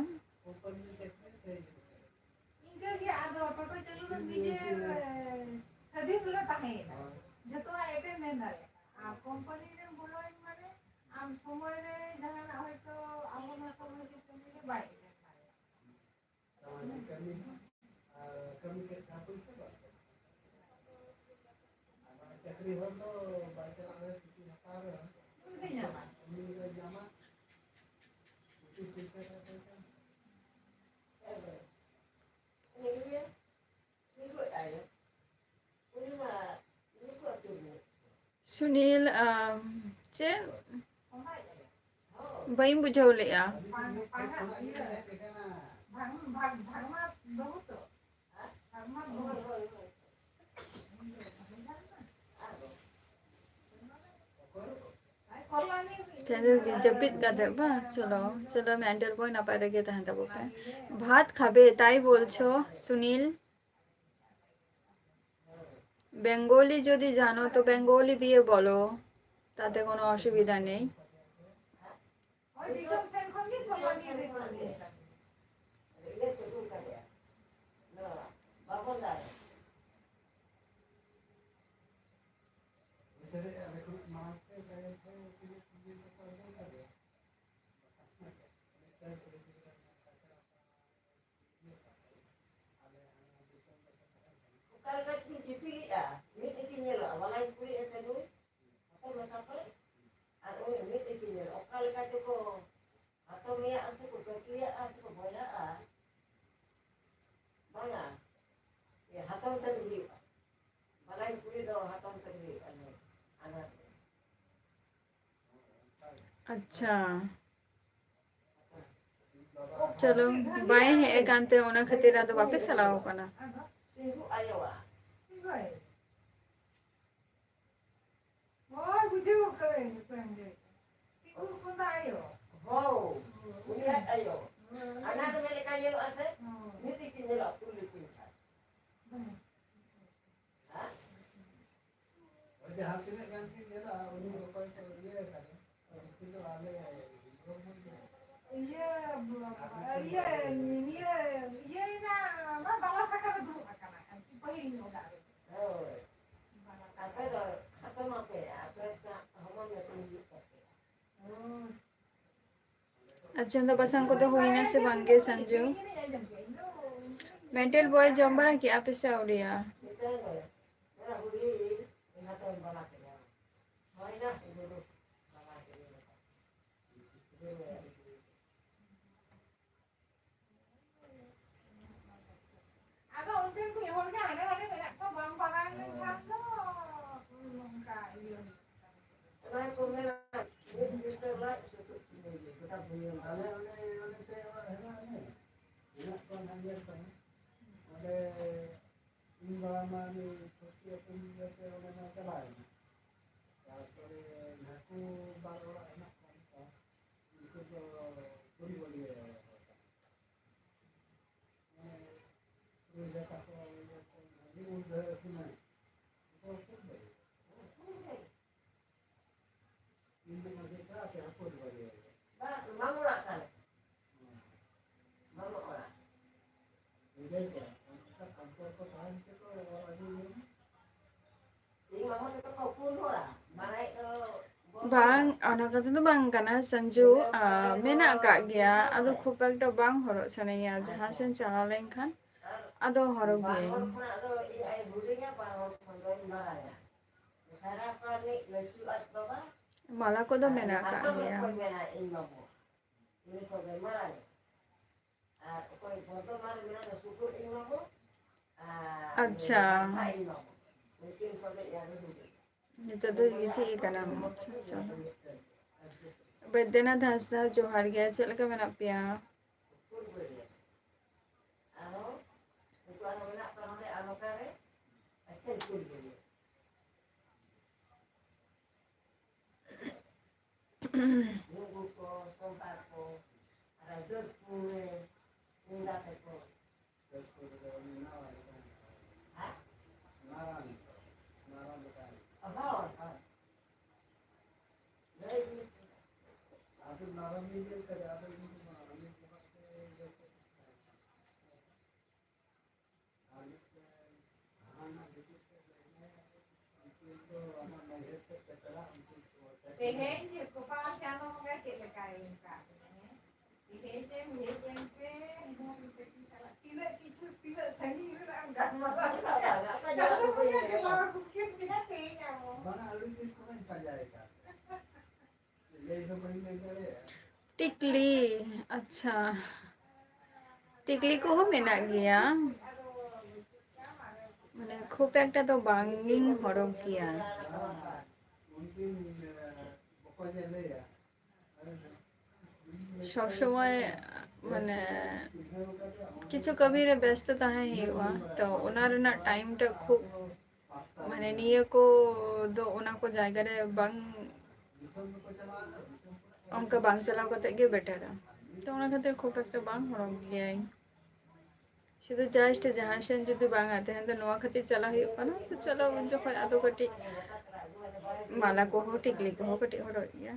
ᱤᱱᱠᱟᱹ ᱜᱮ, ᱟᱫᱚ ᱴᱳᱴᱳ ᱪᱟᱹᱞᱩ ᱫᱚ ᱱᱤᱡᱮ, ᱮ, ᱥᱟᱹᱫᱷᱤᱱ ᱨᱮ ᱛᱟᱦᱮᱸᱭᱮᱱᱟ᱾ ᱡᱚᱛᱚᱣᱟᱜ ᱮᱴᱮᱱ ᱢᱮᱱ ᱫᱟᱲᱮᱭᱟᱜᱼᱟ᱾ ᱟᱨ ᱠᱳᱢᱯᱟᱱᱤ ᱨᱮᱢ ᱵᱚᱞᱚᱭᱮᱱ ᱢᱟᱱᱮ ᱟᱢ ᱥᱚᱢᱚᱭ ᱨᱮ ᱡᱟᱦᱟᱱᱟᱜ ᱦᱚᱭᱛᱳ ᱟᱵᱚ ᱱᱚᱣᱟ ᱥᱚᱢᱟᱡᱽ ᱨᱮ ᱠᱟᱹᱢᱤ ᱨᱮ ᱵᱟᱭ ᱮᱴᱮᱱ ᱫᱟᱲᱮᱭᱟᱜᱼᱟ᱾ ᱥᱟᱢᱟᱡᱤᱠ ᱠᱟᱹᱢᱤ ᱦᱚᱸ, ᱟᱨ ᱠᱟᱹᱢᱤ ᱠᱮᱫ ᱠᱷᱟᱱ ᱯᱩᱭᱥᱟᱹ ᱵᱟᱝ ᱪᱟᱞᱟᱜᱼᱟ᱾ ᱟᱨ ᱪᱟᱹᱠᱨᱤ ᱦᱚᱲ ᱫᱚ ᱵᱟᱭ ᱪᱟᱞᱟᱜ ᱨᱮ ᱪᱷᱩᱴᱤ ᱦᱟᱛᱟᱣ ᱨᱮᱦᱚᱸ ᱩᱱᱤ ᱫᱚᱭ ᱧᱟᱢᱟ᱾ ᱩᱱᱤ ᱫᱚᱭ ᱧᱟᱢᱟ᱾ ᱪᱷᱩᱴᱤ ᱯᱩᱭᱥᱟᱹ ᱠᱟᱛᱮ ᱠᱟᱱ᱾ ᱥᱩᱱᱤᱞ, ᱟᱢ, ᱪᱮᱫ? ᱵᱟᱹᱧ ᱵᱩᱡᱷᱟᱹᱣ ᱞᱮᱜᱼᱟ᱾ ᱛᱮᱦᱮᱧ ᱫᱚ ᱡᱟᱹᱯᱤᱫ ᱠᱟᱛᱮ ᱵᱟ, ᱪᱚᱞᱚ, ᱪᱚᱞᱚ, ᱢᱮᱱᱴᱟᱞ ᱵᱚᱭ ᱱᱟᱯᱟᱭ ᱨᱮᱜᱮ ᱛᱟᱦᱮᱱ ᱛᱟᱵᱚ ᱯᱮ᱾ ᱵᱷᱟᱛ ᱠᱷᱟᱵᱮ, ᱛᱟᱭ ᱵᱚᱞᱪᱷᱚ, ᱥᱩᱱᱤᱞ? বেঙ্গলি যদি জানো তো বেঙ্গলি দিয়ে বলো, তাতে কোনো অসুবিধা নেই। ᱚᱠᱟ ᱞᱮᱠᱟ ᱪᱚᱠᱤᱱ ᱪᱤᱯᱤᱞᱮᱜᱼᱟ, ᱢᱤᱫ ᱜᱮᱠᱤᱱ ᱧᱮᱞᱚᱜᱼᱟ, ᱵᱟᱞᱟᱧ ᱠᱩᱲᱤ ᱮᱱᱛᱮ ᱱᱩᱭ ᱦᱚᱯᱚᱱ ᱢᱮᱛᱟ ᱠᱚᱣᱟ, ᱟᱨ ᱩᱱᱤ ᱢᱤᱫ ᱜᱮᱠᱤᱱ ᱧᱮᱞᱚᱜᱼᱟ᱾ ᱚᱠᱟ ᱞᱮᱠᱟ ᱪᱚᱠᱚ ᱦᱟᱛᱚᱢᱮᱭᱟᱜᱼᱟ ᱥᱮᱠᱚ ᱜᱟᱹᱛᱤᱭᱟᱜᱼᱟ ᱥᱮᱠᱚ ᱵᱚᱭᱦᱟᱜᱼᱟ, ᱵᱟᱝᱟ, ᱦᱟᱛᱚᱢ ᱛᱮᱫ ᱦᱩᱭᱩᱜᱼᱟ, ᱵᱟᱞᱟᱧ ᱠᱩᱲᱤ ᱫᱚ ᱦᱟᱛᱚᱢ ᱛᱮᱫ ᱦᱩᱭᱩᱜᱼᱟ, ᱱᱩᱭ ᱟᱱᱟᱨ ᱫᱚ᱾ ᱟᱪᱪᱷᱟ, ᱪᱚᱞᱚ, ᱵᱟᱭ ᱦᱮᱡ ᱟᱠᱟᱱ ᱛᱮ ᱚᱱᱟ ᱠᱷᱟᱹᱛᱤᱨ ᱟᱫᱚ ᱵᱟᱯᱮ ᱪᱟᱞᱟᱣ ᱟᱠᱟᱱᱟ᱾ ᱦᱳᱭ, ᱵᱩᱡᱷᱟᱹᱣ ᱠᱟᱹᱫᱟᱹᱧ ᱚᱠᱚᱭᱮᱢ ᱞᱟᱹᱭᱮᱫ ᱠᱟᱱᱟ᱾ ᱥᱤᱸᱜᱩ ᱦᱚᱯᱚᱱ ᱫᱚ ᱟᱭᱳ᱾ ᱦᱳᱭ, ᱩᱱᱤ ᱟᱡ ᱟᱭᱳ᱾ ᱦᱳᱭ᱾ ᱟᱱᱟ ᱫᱚ ᱢᱮᱫ ᱞᱮᱠᱟ ᱧᱮᱞᱚᱜᱼᱟ ᱥᱮ? ᱦᱳᱭ᱾ ᱢᱤᱫ ᱜᱮᱠᱤᱱ ᱧᱮᱞᱚᱜᱼᱟ, ᱯᱩᱨ ᱞᱮᱠᱤᱱ ᱠᱷᱟᱱ᱾ ᱦᱮᱸ? ᱦᱳᱭ, ᱡᱟᱦᱟᱸ ᱛᱤᱱᱟᱹᱜ ᱜᱟᱱ ᱠᱤᱱ ᱧᱮᱞᱚᱜᱼᱟ, ᱩᱱᱤ ᱚᱠᱚᱭ ᱠᱚ ᱤᱭᱟᱹ ᱟᱠᱟᱫᱟ, ᱩᱱᱠᱤᱱ ᱫᱚ ᱟᱞᱮ ᱤᱭᱟᱹ, ᱤᱭᱟᱹ, ᱤᱭᱟᱹ, ᱤᱭᱟᱹᱭᱮᱱᱟ, ᱚᱱᱟ ᱵᱟᱞᱟ ᱥᱟᱠᱟ ᱨᱮ ᱫᱩᱲᱩᱵ ᱟᱠᱟᱱᱟ, ᱯᱟᱹᱦᱤᱞ ᱧᱚᱜ ᱚᱲᱟᱜ ᱨᱮ᱾ ᱦᱳᱭ᱾ ᱟᱯᱮ ᱫᱚ ᱦᱟᱛᱚᱢ ᱟᱯᱮ, ᱟᱯᱮ ᱫᱚ ᱦᱚᱢᱚᱱ ᱧᱩᱛᱩᱢ ᱦᱩᱭᱩᱜ ᱛᱟᱯᱮᱭᱟ᱾ ᱟᱨ ᱪᱚᱸᱫᱟ ᱵᱟᱥᱟᱝ ᱠᱚᱫᱚ ᱦᱩᱭᱱᱟ ᱥᱮ ᱵᱟᱝ ᱜᱮ, ᱥᱟᱱᱡᱩ? ᱢᱮᱱᱴᱮᱞ ᱵᱚᱭ, ᱡᱚᱢ ᱵᱟᱲᱟ ᱠᱮᱜᱼᱟ ᱯᱮ ᱥᱮ ᱟᱹᱣᱨᱤᱭᱟ? ᱟᱫᱚ ᱚᱱᱛᱮᱱ ᱠᱚ ᱦᱚᱲ ᱜᱮ ᱦᱟᱸᱰᱮ ᱱᱟᱰᱮ ᱢᱮᱱᱟᱜ ᱠᱚᱣᱟ, ᱵᱟᱝ ᱵᱟᱲᱟᱭ ᱞᱮᱱᱠᱷᱟᱱ ᱫᱚ ᱱᱚᱝᱠᱟ ᱤᱭᱟᱹ ᱦᱩᱭᱩᱜ ᱠᱟᱱᱟ᱾ ᱚᱱᱟ ᱠᱚ ᱢᱮᱱᱟ, ᱢᱤᱫ ᱵᱤᱛᱟᱹ ᱞᱟᱡ ᱥᱩᱛᱩᱜ ᱥᱤᱢᱟᱹᱭ ᱜᱮ, ᱜᱚᱴᱟ ᱫᱩᱱᱤᱭᱟᱹ ᱟᱞᱮ ᱚᱸᱰᱮ, ᱚᱸᱰᱮ ᱯᱮ ᱚᱲᱟᱜ ᱦᱮᱱᱟᱜᱼᱟ, ᱦᱮᱱᱟᱜ ᱠᱚᱣᱟ ᱱᱟᱜ ᱧᱮᱞ ᱠᱚᱢ᱾ ᱚᱸᱰᱮ ᱤᱧ ᱵᱟᱵᱟ ᱢᱟ ᱩᱱᱤ ᱪᱷᱚᱴᱤ ᱟᱹᱛᱩ ᱤᱭᱟᱹᱛᱮ ᱚᱸᱰᱮ ᱢᱟ ᱪᱟᱞᱟᱣ ᱮᱱᱟ᱾ ᱛᱟᱨᱯᱚᱨᱮ ᱱᱟᱹᱠᱩ ᱵᱟᱨ ᱚᱲᱟᱜ ᱦᱮᱱᱟᱜ ᱠᱚᱣᱟ, ᱩᱱᱠᱩ ᱫᱚ ᱯᱩᱨᱩᱞᱤᱭᱟᱹ ᱦᱚᱲ ᱠᱟᱱᱟ᱾ ᱢᱟᱱᱮ ᱯᱩᱨᱩᱞᱤᱭᱟᱹ ᱛᱟᱠᱚ ᱤᱭᱟᱹ ᱠᱚ ᱢᱟᱹᱡᱷᱤ ᱩᱞ ᱫᱷᱟᱨᱮ ᱥᱤᱢᱟᱹ᱾ ᱩᱱᱠᱩ ᱫᱚ ᱯᱩᱨᱩᱞᱤᱭᱟᱹ᱾ ᱤᱧ ᱫᱚ ᱢᱟᱹᱡᱷᱤ ᱠᱟᱱᱟ, ᱟᱯᱮ ᱦᱚᱸ ᱯᱩᱨᱩᱞᱤᱭᱟᱹ᱾ ᱵᱟᱝ, ᱢᱟᱢᱚ ᱚᱲᱟᱜ ᱛᱟᱞᱮ᱾ ᱦᱮᱸ᱾ ᱢᱟᱢᱚ ᱚᱲᱟᱜ᱾ ᱵᱩᱡᱷᱟᱹᱣ ᱠᱮᱫᱟ? ᱚᱱᱠᱟ ᱥᱚᱢᱯᱚᱨᱠᱚ ᱛᱟᱦᱮᱱ ᱛᱮᱠᱚ ᱨᱚᱲ ᱟᱹᱜᱩ ᱞᱮᱱ᱾ ᱵᱟᱝ, ᱚᱱᱟ ᱠᱟᱛᱷᱟ ᱫᱚ ᱵᱟᱝ ᱠᱟᱱᱟ ᱥᱟᱱᱡᱩ᱾ ᱟᱸ, ᱢᱮᱱᱟᱜ ᱟᱠᱟᱫ ᱜᱮᱭᱟ, ᱟᱫᱚ ᱠᱷᱩᱵ ᱮᱠᱴᱟ ᱵᱟᱝ ᱦᱚᱨᱚᱜ ᱥᱟᱱᱟᱧᱟ᱾ ᱡᱟᱦᱟᱸ ᱥᱮᱫ ᱪᱟᱞᱟᱣ ᱞᱮᱱᱠᱷᱟᱱ ᱟᱫᱚ ᱦᱚᱨᱚᱜ ᱜᱤᱭᱟᱹᱧ᱾ ᱢᱟᱞᱟ ᱠᱚᱫᱚ ᱢᱮᱱᱟᱜ ᱟᱠᱟᱫ ᱜᱮᱭᱟ᱾ ᱟᱪᱪᱷᱟ᱾ ᱱᱤᱛᱚᱜ ᱫᱚ ᱜᱤᱛᱤᱡ ᱟᱠᱟᱱᱟᱢ᱾ ᱟᱪᱪᱷᱟ, ᱟᱪᱪᱷᱟ᱾ ᱵᱳᱭᱫᱚᱱᱟᱛᱷ ᱦᱟᱸᱥᱫᱟ, ᱡᱚᱦᱟᱨ ᱜᱮ, ᱪᱮᱫ ᱞᱮᱠᱟ ᱢᱮᱱᱟᱜ ᱯᱮᱭᱟ? ᱛᱮᱦᱮᱧ ᱪᱮᱫ ᱠᱚᱯᱟᱞ ᱪᱟᱸᱫᱚ ᱵᱚᱸᱜᱟ ᱪᱮᱫ ᱞᱮᱠᱟᱭ ᱮᱢ ᱠᱟᱜ ᱵᱚᱱᱟ, ᱦᱮᱸ? ᱛᱮᱦᱮᱧ ᱮᱢ ᱦᱮᱡ ᱮᱱᱛᱮ ᱢᱚᱱ ᱯᱮᱴᱤ ᱥᱟᱞᱟᱜ ᱛᱤᱱᱟᱹᱜ ᱠᱤᱪᱷᱩ, ᱛᱤᱱᱟᱹᱜ ᱥᱟᱺᱜᱤᱧ ᱨᱮᱱᱟᱜ ᱮᱢ ᱜᱟᱞᱢᱟᱨᱟᱣ ᱠᱟᱜ ᱵᱚᱱᱟ᱾ ᱵᱟᱝᱟ, ᱟᱹᱰᱤ ᱫᱤᱱ ᱠᱷᱚᱱᱤᱧ ᱯᱟᱸᱡᱟᱭᱮ ᱠᱟᱱ ᱛᱟᱦᱮᱸᱫ᱾ ᱞᱟᱹᱭ ᱦᱚᱸ ᱵᱟᱹᱧ ᱞᱟᱹᱭ ᱫᱟᱲᱮᱭᱟᱜᱼᱟ᱾ ᱴᱤᱠᱞᱤ, ᱟᱪᱪᱷᱟ, ᱴᱤᱠᱞᱤ ᱠᱚᱦᱚᱸ ᱢᱮᱱᱟᱜ ᱜᱮᱭᱟ᱾ ᱢᱟᱱᱮ ᱠᱷᱩᱵ ᱮᱠᱴᱟ ᱫᱚ ᱵᱟᱝ ᱜᱤᱧ ᱦᱚᱨᱚᱜ ᱜᱮᱭᱟ᱾ ᱩᱱᱠᱤᱱ, ᱮ, ᱵᱚᱠᱚᱧ ᱮ ᱞᱟᱹᱭᱟ, ᱥᱚᱵ ᱥᱚᱢᱚᱭ ᱢᱟᱱᱮ ᱠᱤᱪᱷᱩ ᱠᱟᱹᱢᱤ ᱨᱮ ᱵᱮᱥᱛᱚ ᱛᱟᱦᱮᱸ ᱦᱩᱭᱩᱜᱼᱟ, ᱛᱚ ᱚᱱᱟ ᱨᱮᱱᱟᱜ time ᱴᱟ ᱠᱷᱩᱵ ᱢᱟᱱᱮ ᱱᱤᱭᱟᱹ ᱠᱚ ᱫᱚ ᱚᱱᱟ ᱠᱚ ᱡᱟᱭᱜᱟ ᱨᱮ ᱵᱟᱝ, ᱚᱱᱠᱟ ᱵᱟᱝ ᱪᱟᱞᱟᱣ ᱠᱟᱛᱮ ᱜᱮ ᱵᱮᱴᱟᱨᱟ᱾ ᱛᱚ ᱚᱱᱟ ᱠᱷᱟᱹᱛᱤᱨ ᱠᱷᱩᱵ ᱮᱠᱴᱟ ᱵᱟᱝ ᱦᱚᱨᱚᱜ ᱜᱮᱭᱟᱹᱧ᱾ ᱥᱩᱫᱷᱩ just ᱡᱟᱦᱟᱸ ᱥᱮᱱ ᱡᱩᱫᱤ ᱵᱟᱝᱟ ᱛᱟᱦᱮᱱ ᱫᱚ ᱱᱚᱣᱟ ᱠᱷᱟᱹᱛᱤᱨ ᱪᱟᱞᱟᱜ ᱦᱩᱭᱩᱜ ᱠᱟᱱᱟ, ᱛᱚ ᱪᱚᱞᱚ ᱩᱱ ᱡᱚᱠᱷᱚᱱ ᱟᱫᱚ ᱠᱟᱹᱴᱤᱡ ᱢᱟᱞᱟ ᱠᱚᱦᱚᱸ ᱴᱤᱠᱞᱤ ᱠᱚᱦᱚᱸ ᱠᱟᱹᱴᱤᱡ ᱦᱚᱨᱚᱜ ᱜᱮᱭᱟ᱾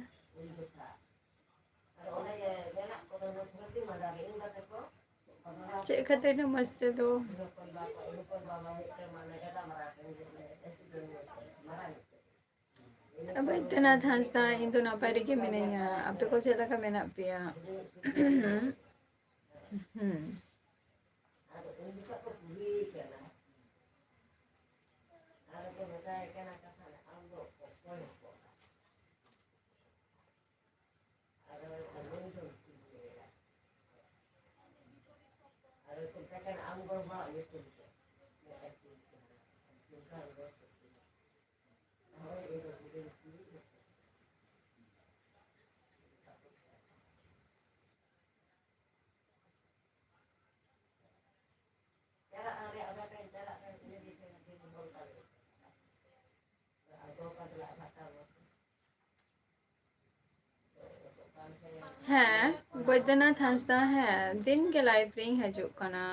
ᱪᱮᱫ ᱠᱷᱟᱹᱛᱤᱨ ᱩᱱᱟᱹᱜ ᱢᱚᱡᱽ ᱛᱮᱫᱚ? ᱵᱳᱭᱫᱚᱱᱟᱛᱷ ᱦᱟᱸᱥᱫᱟ, ᱤᱧ ᱫᱚ ᱱᱟᱯᱟᱭ ᱨᱮᱜᱮ ᱢᱤᱱᱟᱹᱧᱟ᱾ ᱟᱯᱮ ᱠᱚ ᱪᱮᱫ ᱞᱮᱠᱟ ᱢᱮᱱᱟᱜ ᱯᱮᱭᱟ? ᱦᱩᱸ᱾ ᱦᱮᱸ, ᱵᱳᱭᱫᱚᱱᱟᱛᱷ ᱦᱟᱸᱥᱫᱟ, ᱦᱮᱸ, ᱫᱤᱱ ᱜᱮ live ᱨᱤᱧ ᱦᱤᱡᱩᱜ ᱠᱟᱱᱟ᱾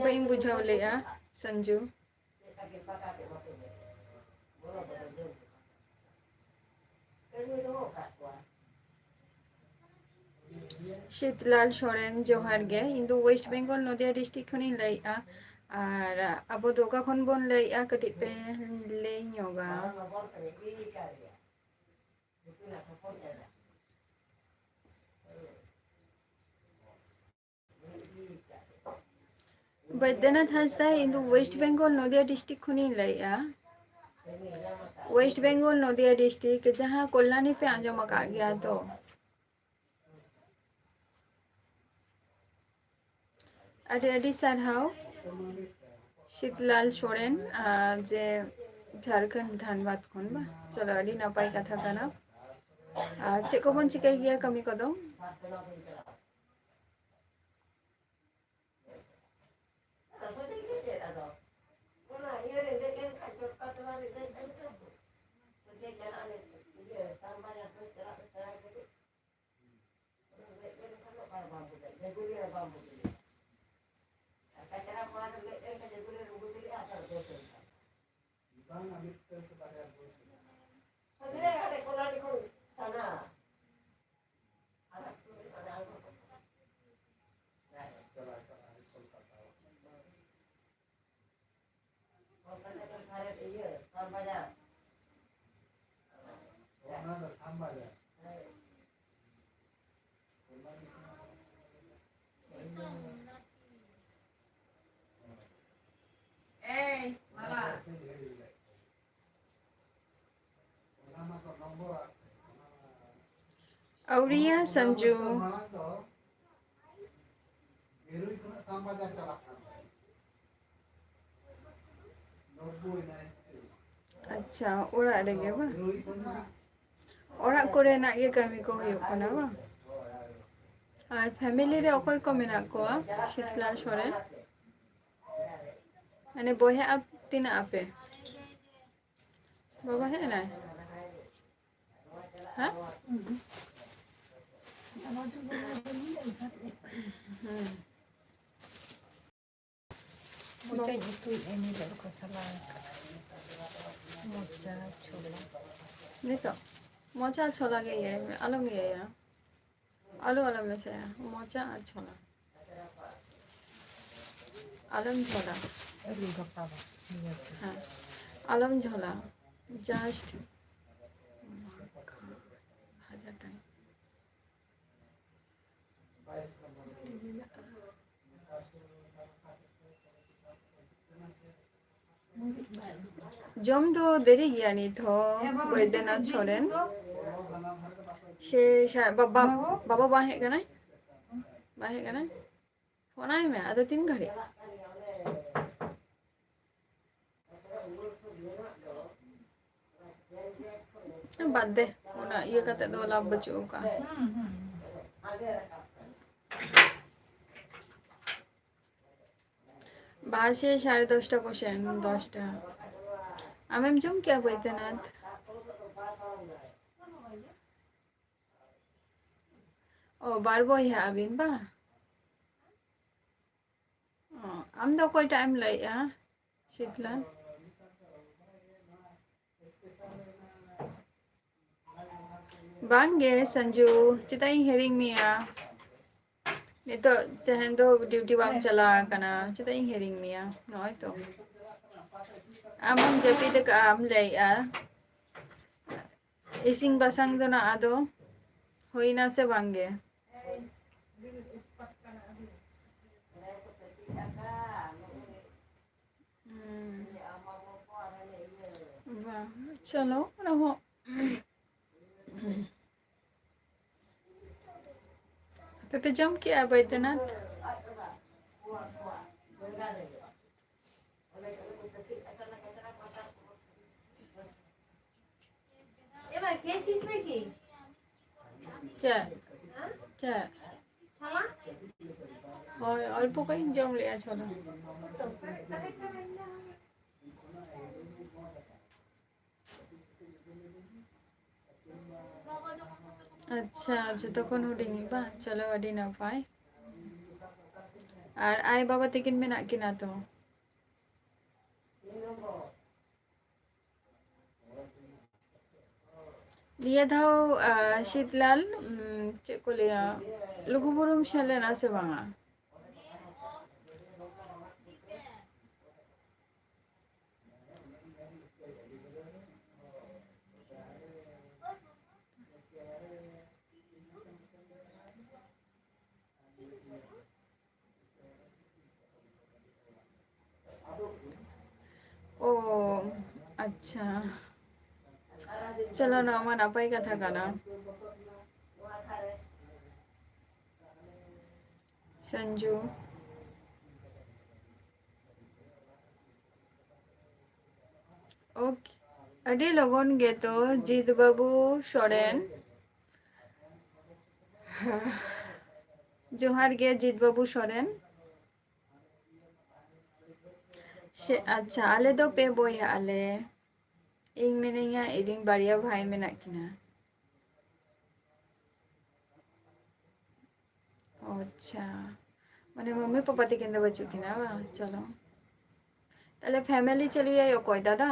ᱵᱟᱹᱧ ᱵᱩᱡᱷᱟᱹᱣ ᱞᱮᱜᱼᱟ, ᱥᱚᱧᱡᱩ᱾ ᱥᱤᱛᱞᱟᱞ ᱥᱚᱨᱮᱱ, ᱡᱚᱦᱟᱨ ᱜᱮ᱾ ᱤᱧ ᱫᱚ West Bengal, ᱱᱚᱫᱤᱭᱟ district ᱠᱷᱚᱱᱤᱧ ᱞᱟᱹᱭᱮᱫᱼᱟ᱾ ᱟᱨ ᱟᱵᱚ ᱫᱚ ᱚᱠᱟ ᱠᱷᱚᱱ ᱵᱚᱱ ᱞᱟᱹᱭᱮᱫᱼᱟ, ᱠᱟᱹᱴᱤᱡ ᱯᱮ ᱞᱟᱹᱭ ᱧᱚᱜᱟ᱾ ᱵᱚᱭᱫᱚᱱᱟᱛᱷ ᱦᱟᱸᱥᱫᱟ, ᱤᱧ ᱫᱚ ᱳᱭᱮᱥᱴ ᱵᱮᱝᱜᱚᱞ ᱱᱚᱫᱤᱭᱟ ᱰᱤᱥᱴᱨᱤᱠᱴ ᱠᱷᱚᱱᱤᱧ ᱞᱟᱹᱭᱮᱜᱼᱟ᱾ ᱳᱭᱮᱥᱴ ᱵᱮᱝᱜᱚᱞ ᱱᱚᱫᱤᱭᱟ ᱰᱤᱥᱴᱨᱤᱠᱴ, ᱡᱟᱦᱟᱸ ᱠᱚᱞᱞᱟᱱᱤ ᱯᱮ ᱟᱸᱡᱚᱢ ᱟᱠᱟᱫ ᱜᱮᱭᱟ ᱛᱚ? ᱟᱹᱰᱤ ᱟᱹᱰᱤ ᱥᱟᱨᱦᱟᱣ ᱥᱤᱛᱞᱟᱞ ᱥᱚᱨᱮᱱ, ᱟᱨ ᱡᱮ ᱡᱷᱟᱲᱠᱷᱚᱸᱰ ᱫᱷᱟᱱᱵᱟᱫᱽ ᱠᱷᱚᱱ ᱵᱟ᱾ ᱪᱚᱞᱚ, ᱟᱹᱰᱤ ᱱᱟᱯᱟᱭ ᱠᱟᱛᱷᱟ ᱠᱟᱱᱟ᱾ ᱟᱨ ᱪᱮᱫ ᱠᱚᱵᱚᱱ ᱪᱤᱠᱟᱹᱭ ᱜᱮᱭᱟ ᱠᱟᱹᱢᱤ ᱠᱚᱫᱚ? ᱟᱹᱣᱨᱤᱭᱟ ᱥᱟᱢᱡᱩ᱾ ᱟᱪᱪᱷᱟ, ᱚᱲᱟᱜ ᱨᱮᱜᱮ ᱵᱟᱝ? ᱚᱲᱟᱜ ᱠᱚᱨᱮᱱᱟᱜ ᱜᱮ ᱠᱟᱹᱢᱤ ᱠᱚ ᱦᱩᱭᱩᱜ ᱠᱟᱱᱟ ᱵᱟᱝ? ᱟᱨ ᱯᱷᱮᱢᱤᱞᱤ ᱨᱮ ᱚᱠᱚᱭ ᱠᱚ ᱢᱮᱱᱟᱜ ᱠᱚᱣᱟ ᱥᱤᱛᱞᱟᱞ ᱥᱚᱨᱮᱱ? ᱢᱟᱱᱮ ᱵᱚᱭᱦᱟ ᱟᱯ-, ᱛᱤᱱᱟᱹᱜ ᱟᱯᱮ? ᱵᱟᱵᱟ ᱦᱮᱡ ᱮᱱᱟᱭ? ᱦᱮᱸ? ᱦᱩᱸ᱾ ᱢᱚᱪᱟᱧ ᱩᱛᱩᱭᱮᱫᱼᱟ, ᱧᱮᱞᱮᱫ ᱠᱚ ᱥᱟᱞᱟ ᱟᱠᱟᱫ᱾ ᱢᱚᱪᱟ ᱪᱷᱚᱞᱟ᱾ ᱱᱤᱛᱚᱜ? ᱢᱚᱪᱟ ᱪᱷᱚᱞᱟ ᱜᱮ ᱤᱭᱟᱹᱭ ᱢᱮ, ᱟᱞᱚᱢ ᱤᱭᱟᱹᱭᱟ᱾ ᱟᱞᱩ ᱟᱞᱚᱢ ᱢᱮᱥᱟᱭᱟ, ᱢᱚᱪᱟ ᱟᱨ ᱪᱷᱚᱞᱟ᱾ ᱟᱞᱚᱢ ᱡᱷᱚᱞᱟ᱾ ᱟᱹᱞᱩ ᱵᱷᱟᱯᱟᱣᱟ, ᱱᱤᱭᱟᱹ ᱠᱚ᱾ ᱦᱮᱸ, ᱟᱞᱚᱢ ᱡᱷᱚᱞᱟ, just ᱵᱷᱟᱡᱟ ᱴᱟᱭᱤᱯ᱾ ᱟᱹᱰᱤ ᱢᱮᱱᱟᱜᱼᱟ᱾ ᱡᱚᱢ ᱫᱚ ᱫᱮᱨᱤ ᱜᱮᱭᱟ ᱱᱤᱛ ᱦᱚᱸ, ᱵᱚᱭᱫᱚᱱᱟᱛᱷ ᱥᱚᱨᱮᱱ᱾ ᱥᱮ ᱥᱟ-, ᱵᱟᱵᱟ, ᱵᱟᱵᱟ ᱵᱟᱝ ᱦᱮᱡ ᱠᱟᱱᱟᱭ? ᱵᱟᱝ ᱦᱮᱡ ᱠᱟᱱᱟᱭ? ᱯᱷᱳᱱᱟᱭ ᱢᱮ, ᱟᱫᱚ ᱛᱤᱱ ᱜᱷᱟᱹᱲᱤᱡ? ᱵᱟᱫ ᱫᱮ, ᱚᱱᱟ ᱤᱭᱟᱹ ᱠᱟᱛᱮ ᱫᱚ ᱞᱟᱵᱷ ᱵᱟᱹᱪᱩᱜ ᱟᱠᱟᱫᱼᱟ᱾ ᱵᱟᱡᱮ ᱥᱟᱲᱮ ᱫᱚᱥᱴᱟ ᱠᱚᱥᱮᱱ, ᱫᱚᱥᱴᱟ᱾ ᱟᱢᱮᱢ ᱡᱚᱢ ᱠᱮᱜᱼᱟ ᱵᱚᱭᱫᱚᱱᱟᱛᱷ? ᱚ, ᱵᱟᱨ ᱵᱚᱭᱦᱟ ᱟᱹᱵᱤᱱ ᱵᱟᱝ? ᱚ, ᱟᱢ ᱫᱚ ᱚᱠᱚᱭᱴᱟᱜ ᱮᱢ ᱞᱟᱹᱭᱮᱜᱼᱟ, ᱥᱤᱛᱞᱟ? ᱵᱟᱝᱜᱮ ᱥᱟᱧᱡᱩ, ᱪᱮᱫᱟᱜ ᱤᱧ ᱦᱤᱲᱤᱧ ᱢᱮᱭᱟ? ᱱᱤᱛᱚᱜ ᱛᱮᱦᱮᱧ ᱫᱚ ᱰᱤᱭᱩᱴᱤ ᱵᱟᱢ ᱪᱟᱞᱟᱣ ᱟᱠᱟᱱᱟ, ᱪᱮᱫᱟᱜ ᱤᱧ ᱦᱤᱲᱤᱧ ᱢᱮᱭᱟ? ᱱᱚᱜᱼᱚᱭ ᱛᱚ ᱟᱢ ᱦᱚᱸᱢ ᱡᱟᱹᱯᱤᱫ ᱟᱠᱟᱫᱼᱟ, ᱟᱢ ᱞᱟᱹᱭᱮᱜᱼᱟ᱾ ᱤᱥᱤᱱ ᱵᱟᱥᱟᱝ ᱫᱚ ᱱᱟᱜ ᱟᱫᱚ ᱦᱩᱭᱱᱟ ᱥᱮ ᱵᱟᱝ ᱜᱮ? ᱦᱩᱸ᱾ ᱵᱟᱝ, ᱪᱚᱞᱚ, ᱚᱱᱟ ᱦᱚᱸ᱾ ᱟᱯᱮ ᱯᱮ ᱡᱚᱢ ᱠᱮᱜᱼᱟ ᱵᱚᱭᱫᱚᱱᱟᱛᱷ? ᱪᱮᱫ? ᱪᱮᱫ? ᱦᱳᱭ, ᱚᱞᱯᱚ ᱠᱟᱹᱡ ᱤᱧ ᱡᱚᱢ ᱞᱮᱜᱼᱟ ᱪᱷᱚᱞᱟ᱾ ᱟᱪᱪᱷᱟ, ᱡᱚᱛᱚ ᱠᱷᱚᱱ ᱦᱩᱰᱤᱧ ᱵᱟᱝ? ᱪᱚᱞᱚ, ᱟᱹᱰᱤ ᱱᱟᱯᱟᱭ᱾ ᱟᱨ ᱟᱭ ᱵᱟᱵᱟ ᱛᱟᱹᱠᱤᱱ ᱢᱮᱱᱟᱜ ᱠᱤᱱᱟ ᱛᱚ? ᱱᱤᱭᱟᱹ ᱫᱷᱟᱣ, ᱟ, ᱥᱤᱛᱞᱟᱞ, ᱩᱢ, ᱪᱮᱫ ᱠᱚ ᱞᱟᱹᱭᱟ, ᱞᱩᱜᱩᱵᱩᱨᱩᱢ ᱥᱮᱱ ᱞᱮᱱᱟ ᱥᱮ ᱵᱟᱝᱟ? ᱟᱪᱪᱷᱟ, ᱪᱚᱞᱚ, ᱱᱚᱣᱟ ᱢᱟ ᱱᱟᱯᱟᱭ ᱠᱟᱛᱷᱟ ᱠᱟᱱᱟ᱾ ᱥᱟᱱᱡᱩ᱾ ᱳᱠᱮ, ᱟᱹᱰᱤ ᱞᱚᱜᱚᱱ ᱜᱮᱛᱚ ᱡᱤᱛ ᱵᱟᱹᱵᱩ ᱥᱚᱨᱮᱱ᱾ ᱡᱚᱦᱟᱨ ᱜᱮ ᱡᱤᱛ ᱵᱟᱹᱵᱩ ᱥᱚᱨᱮᱱ᱾ ᱥᱮ, ᱟᱪᱪᱷᱟ, ᱟᱞᱮ ᱫᱚ ᱯᱮ ᱵᱚᱭᱦᱟᱜ ᱟᱞᱮ᱾ ᱤᱧ ᱢᱤᱱᱟᱹᱧᱟ, ᱤᱧ ᱨᱮᱱ ᱵᱟᱨᱭᱟ ᱵᱷᱟᱭ ᱢᱮᱱᱟᱜ ᱠᱤᱱᱟ᱾ ᱚ, ᱟᱪᱪᱷᱟ, ᱢᱟᱱᱮ ᱢᱟᱢᱤ ᱯᱟᱯᱟ ᱛᱟᱹᱠᱤᱱ ᱫᱚ ᱵᱟᱹᱪᱩᱜ ᱠᱤᱱᱟ ᱵᱟᱝ? ᱪᱚᱞᱚ, ᱛᱟᱦᱞᱮ ᱯᱷᱮᱢᱮᱞᱤ ᱪᱟᱹᱞᱩᱭᱟᱭ ᱚᱠᱚᱭ, ᱫᱟᱫᱟ?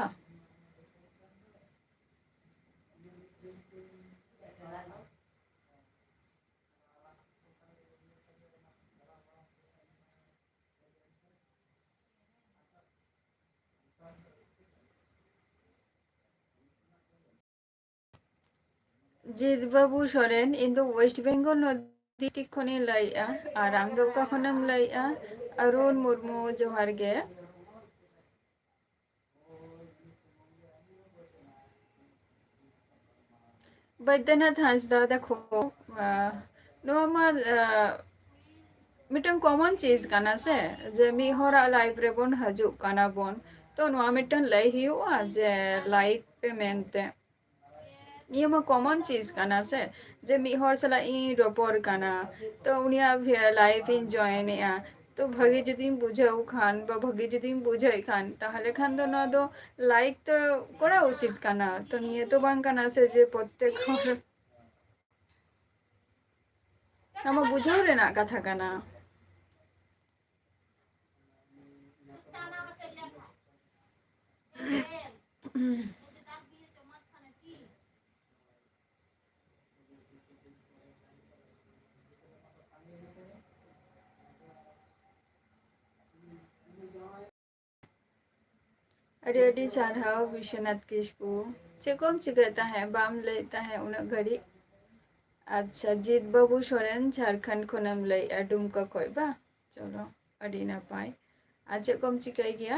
ᱡᱤᱛ ᱵᱟᱹᱵᱩ ᱥᱚᱨᱮᱱ, ᱤᱧ ᱫᱚ ᱳᱭᱮᱥᱴ ᱵᱮᱝᱜᱚᱞ ᱱᱚᱫᱤᱭᱟ ᱰᱤᱥᱴᱨᱤᱠᱴ ᱠᱷᱚᱱᱤᱧ ᱞᱟᱹᱭᱮᱜᱼᱟ᱾ ᱟᱨ ᱟᱢ ᱫᱚ ᱚᱠᱟ ᱠᱷᱚᱱᱮᱢ ᱞᱟᱹᱭᱮᱜᱼᱟ? ᱚᱨᱩᱱ ᱢᱩᱨᱢᱩ, ᱡᱚᱦᱟᱨ ᱜᱮ᱾ ᱵᱚᱭᱫᱚᱱᱟᱛᱷ ᱦᱟᱸᱥᱫᱟ, ᱫᱮᱠᱷᱚ, ᱟᱸ, ᱱᱚᱣᱟ ᱢᱟ, ᱟᱸ, ᱢᱤᱫᱴᱟᱝ ᱠᱚᱢᱚᱱ ᱪᱤᱡᱽ ᱠᱟᱱᱟ ᱥᱮ, ᱡᱮ ᱢᱤᱫ ᱦᱚᱲᱟᱜ ᱞᱟᱭᱤᱯᱷ ᱨᱮᱵᱚᱱ ᱦᱤᱡᱩᱜ ᱠᱟᱱᱟ ᱵᱚᱱ, ᱛᱚ ᱱᱚᱣᱟ ᱢᱤᱫᱴᱟᱝ ᱞᱟᱹᱭ ᱦᱩᱭᱩᱜᱼᱟ ᱡᱮ ᱞᱟᱭᱤᱠ ᱯᱮ ᱢᱮᱱᱛᱮ᱾ ᱱᱤᱭᱟᱹ ᱢᱟ ᱠᱚᱢᱚᱱ ᱪᱤᱡᱽ ᱠᱟᱱᱟ ᱥᱮ, ᱡᱮ ᱢᱤᱫ ᱦᱚᱲ ᱥᱟᱞᱟᱜ ᱤᱧ ᱨᱚᱯᱚᱲ ᱠᱟᱱᱟ, ᱛᱚ ᱩᱱᱤᱭᱟᱜ ᱞᱟᱭᱤᱯᱷ ᱤᱧ ᱡᱚᱭᱮᱱ ᱮᱜᱼᱟ, ᱛᱚ ᱵᱷᱟᱹᱜᱤ ᱡᱩᱫᱤᱧ ᱵᱩᱡᱷᱟᱹᱣ ᱠᱷᱟᱱ ᱵᱟ ᱵᱷᱟᱹᱜᱤ ᱡᱩᱫᱤᱧ ᱵᱩᱡᱷᱟᱹᱣᱮᱫ ᱠᱷᱟᱱ, ᱛᱟᱦᱚᱞᱮ ᱠᱷᱟᱱ ᱫᱚ ᱱᱚᱣᱟ ᱫᱚ ᱞᱟᱭᱤᱠ ᱛᱚ ᱠᱚᱨᱟᱣ ᱩᱪᱤᱛ ᱠᱟᱱᱟ᱾ ᱛᱚ ᱱᱤᱭᱟᱹ ᱛᱚ ᱵᱟᱝ ᱠᱟᱱᱟ ᱥᱮ ᱡᱮ ᱯᱨᱚᱛᱛᱮᱠ ᱦᱚᱲ, ᱱᱚᱣᱟ ᱢᱟ ᱵᱩᱡᱷᱟᱹᱣ ᱨᱮᱱᱟᱜ ᱠᱟᱛᱷᱟ ᱠᱟᱱᱟ᱾ ᱟᱹᱰᱤ ᱟᱹᱰᱤ ᱥᱟᱨᱦᱟᱣ ᱵᱤᱥᱥᱚᱱᱟᱛᱷ ᱠᱤᱥᱠᱩ᱾ ᱪᱮᱫ ᱠᱚᱢ ᱪᱤᱠᱟᱹᱭᱮᱫ ᱛᱟᱦᱮᱸᱫ? ᱵᱟᱢ ᱞᱟᱹᱭᱮᱫ ᱛᱟᱦᱮᱸᱫ ᱩᱱᱟᱹᱜ ᱜᱷᱟᱹᱲᱤᱡ᱾ ᱟᱪᱪᱷᱟ, ᱡᱤᱛ ᱵᱟᱹᱵᱩ ᱥᱚᱨᱮᱱ, ᱡᱷᱟᱲᱠᱷᱚᱸᱰ ᱠᱷᱚᱱᱮᱢ ᱞᱟᱹᱭᱮᱫᱼᱟ, ᱰᱩᱢᱠᱟ ᱠᱷᱚᱡ ᱵᱟ? ᱪᱚᱞᱚ, ᱟᱹᱰᱤ ᱱᱟᱯᱟᱭ᱾ ᱟᱨ ᱪᱮᱫ ᱠᱚᱢ ᱪᱤᱠᱟᱹᱭ ᱜᱮᱭᱟ?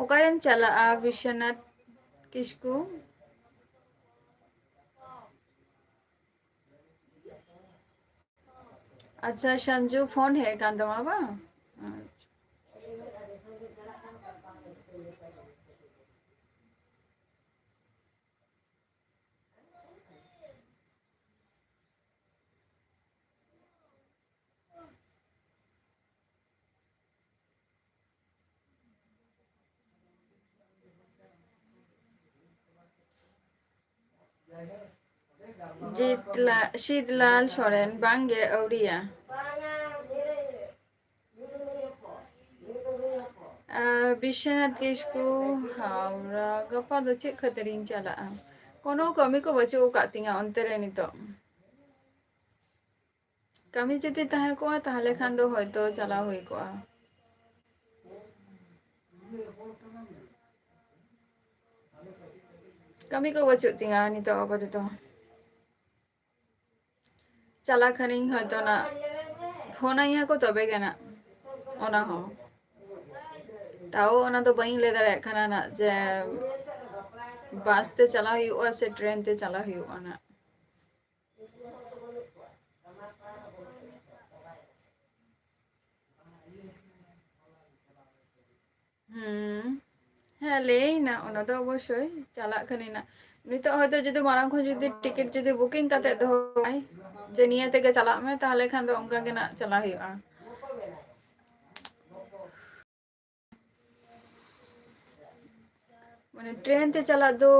ᱚᱠᱟᱨᱮᱢ ᱪᱟᱞᱟᱜᱼᱟ ᱵᱤᱥᱥᱚᱱᱟᱛᱷ ᱠᱤᱥᱠᱩ? ᱟᱪᱪᱷᱟ, ᱥᱟᱱᱡᱩ ᱯᱷᱳᱱ ᱦᱮᱡ ᱟᱠᱟᱱ ᱛᱟᱢᱟ ᱵᱟᱝ? ᱟᱪᱪᱷᱟ᱾ ᱡᱤᱛᱞᱟ-, ᱥᱤᱫᱞᱟᱞ ᱥᱚᱨᱮᱱ, ᱵᱟᱝᱜᱮ, ᱟᱹᱣᱨᱤᱭᱟ᱾ ᱟᱨ ᱵᱤᱥᱥᱚᱱᱟᱛᱷ ᱠᱤᱥᱠᱩ, ᱦᱟᱣᱲᱟ, ᱜᱟᱯᱟ ᱫᱚ ᱪᱮᱫ ᱠᱷᱟᱹᱛᱤᱨᱤᱧ ᱪᱟᱞᱟᱜᱼᱟ? ᱠᱳᱱᱳ ᱠᱟᱹᱢᱤ ᱠᱚ ᱵᱟᱹᱪᱩᱜ ᱟᱠᱟᱫ ᱛᱤᱧᱟᱹ ᱚᱱᱛᱮ ᱨᱮ ᱱᱤᱛᱚᱜ᱾ ᱠᱟᱹᱢᱤ ᱡᱩᱫᱤ ᱛᱟᱦᱮᱸ ᱠᱚᱜᱼᱟ, ᱛᱟᱦᱚᱞᱮ ᱠᱷᱟᱱ ᱫᱚ ᱦᱚᱭᱛᱚ ᱪᱟᱞᱟᱣ ᱦᱩᱭ ᱠᱚᱜᱼᱟ᱾ ᱠᱟᱹᱢᱤ ᱠᱚ ᱵᱟᱹᱪᱩᱜ ᱛᱤᱧᱟᱹ ᱱᱤᱛᱚᱜ ᱟᱯᱟᱛᱚᱛᱚ᱾ ᱪᱟᱞᱟᱜ ᱠᱷᱟᱱᱤᱧ ᱦᱚᱭᱛᱚ ᱱᱟᱜ ᱯᱷᱳᱱ ᱟᱹᱧᱟ ᱠᱚ ᱛᱚᱵᱮ ᱜᱮ ᱱᱟᱜ, ᱚᱱᱟ ᱦᱚᱸ᱾ ᱛᱟᱣ ᱚᱱᱟ ᱫᱚ ᱵᱟᱹᱧ ᱞᱟᱹᱭ ᱫᱟᱲᱮᱭᱟᱜ ᱠᱟᱱᱟ ᱱᱟᱜ ᱡᱮ ᱵᱟᱥ ᱛᱮ ᱪᱟᱞᱟᱜ ᱦᱩᱭᱩᱜᱼᱟ ᱥᱮ ᱴᱨᱮᱱ ᱛᱮ ᱪᱟᱞᱟᱜ ᱦᱩᱭᱩᱜᱼᱟ ᱱᱟᱜ᱾ ᱦᱩᱸ᱾ ᱦᱮᱸ, ᱞᱟᱹᱭᱟᱹᱧ ᱱᱟᱜ, ᱚᱱᱟ ᱫᱚ ᱚᱵᱚᱥᱥᱳᱭ ᱪᱟᱞᱟᱜ ᱠᱟᱹᱱᱟᱹᱧ ᱱᱟᱜ᱾ ᱱᱤᱛᱚᱜ ᱦᱚᱭᱛᱳ ᱡᱩᱫᱤ ᱢᱟᱲᱟᱝ ᱠᱷᱚᱱ ᱡᱩᱫᱤ ᱴᱤᱠᱤᱴ ᱡᱩᱫᱤ ᱵᱩᱠᱤᱝ ᱠᱟᱛᱮ ᱫᱚᱦᱚ ᱠᱟᱜᱼᱟᱭ, ᱡᱮ ᱱᱤᱭᱟᱹ ᱛᱮᱜᱮ ᱪᱟᱞᱟᱜ ᱢᱮ, ᱛᱟᱦᱚᱞᱮ ᱠᱷᱟᱱ ᱫᱚ ᱚᱱᱠᱟ ᱜᱮ ᱱᱟᱜ ᱪᱟᱞᱟᱜ ᱦᱩᱭᱩᱜᱼᱟ᱾ ᱢᱟᱱᱮ ᱴᱨᱮᱱ ᱛᱮ ᱪᱟᱞᱟᱜ ᱫᱚ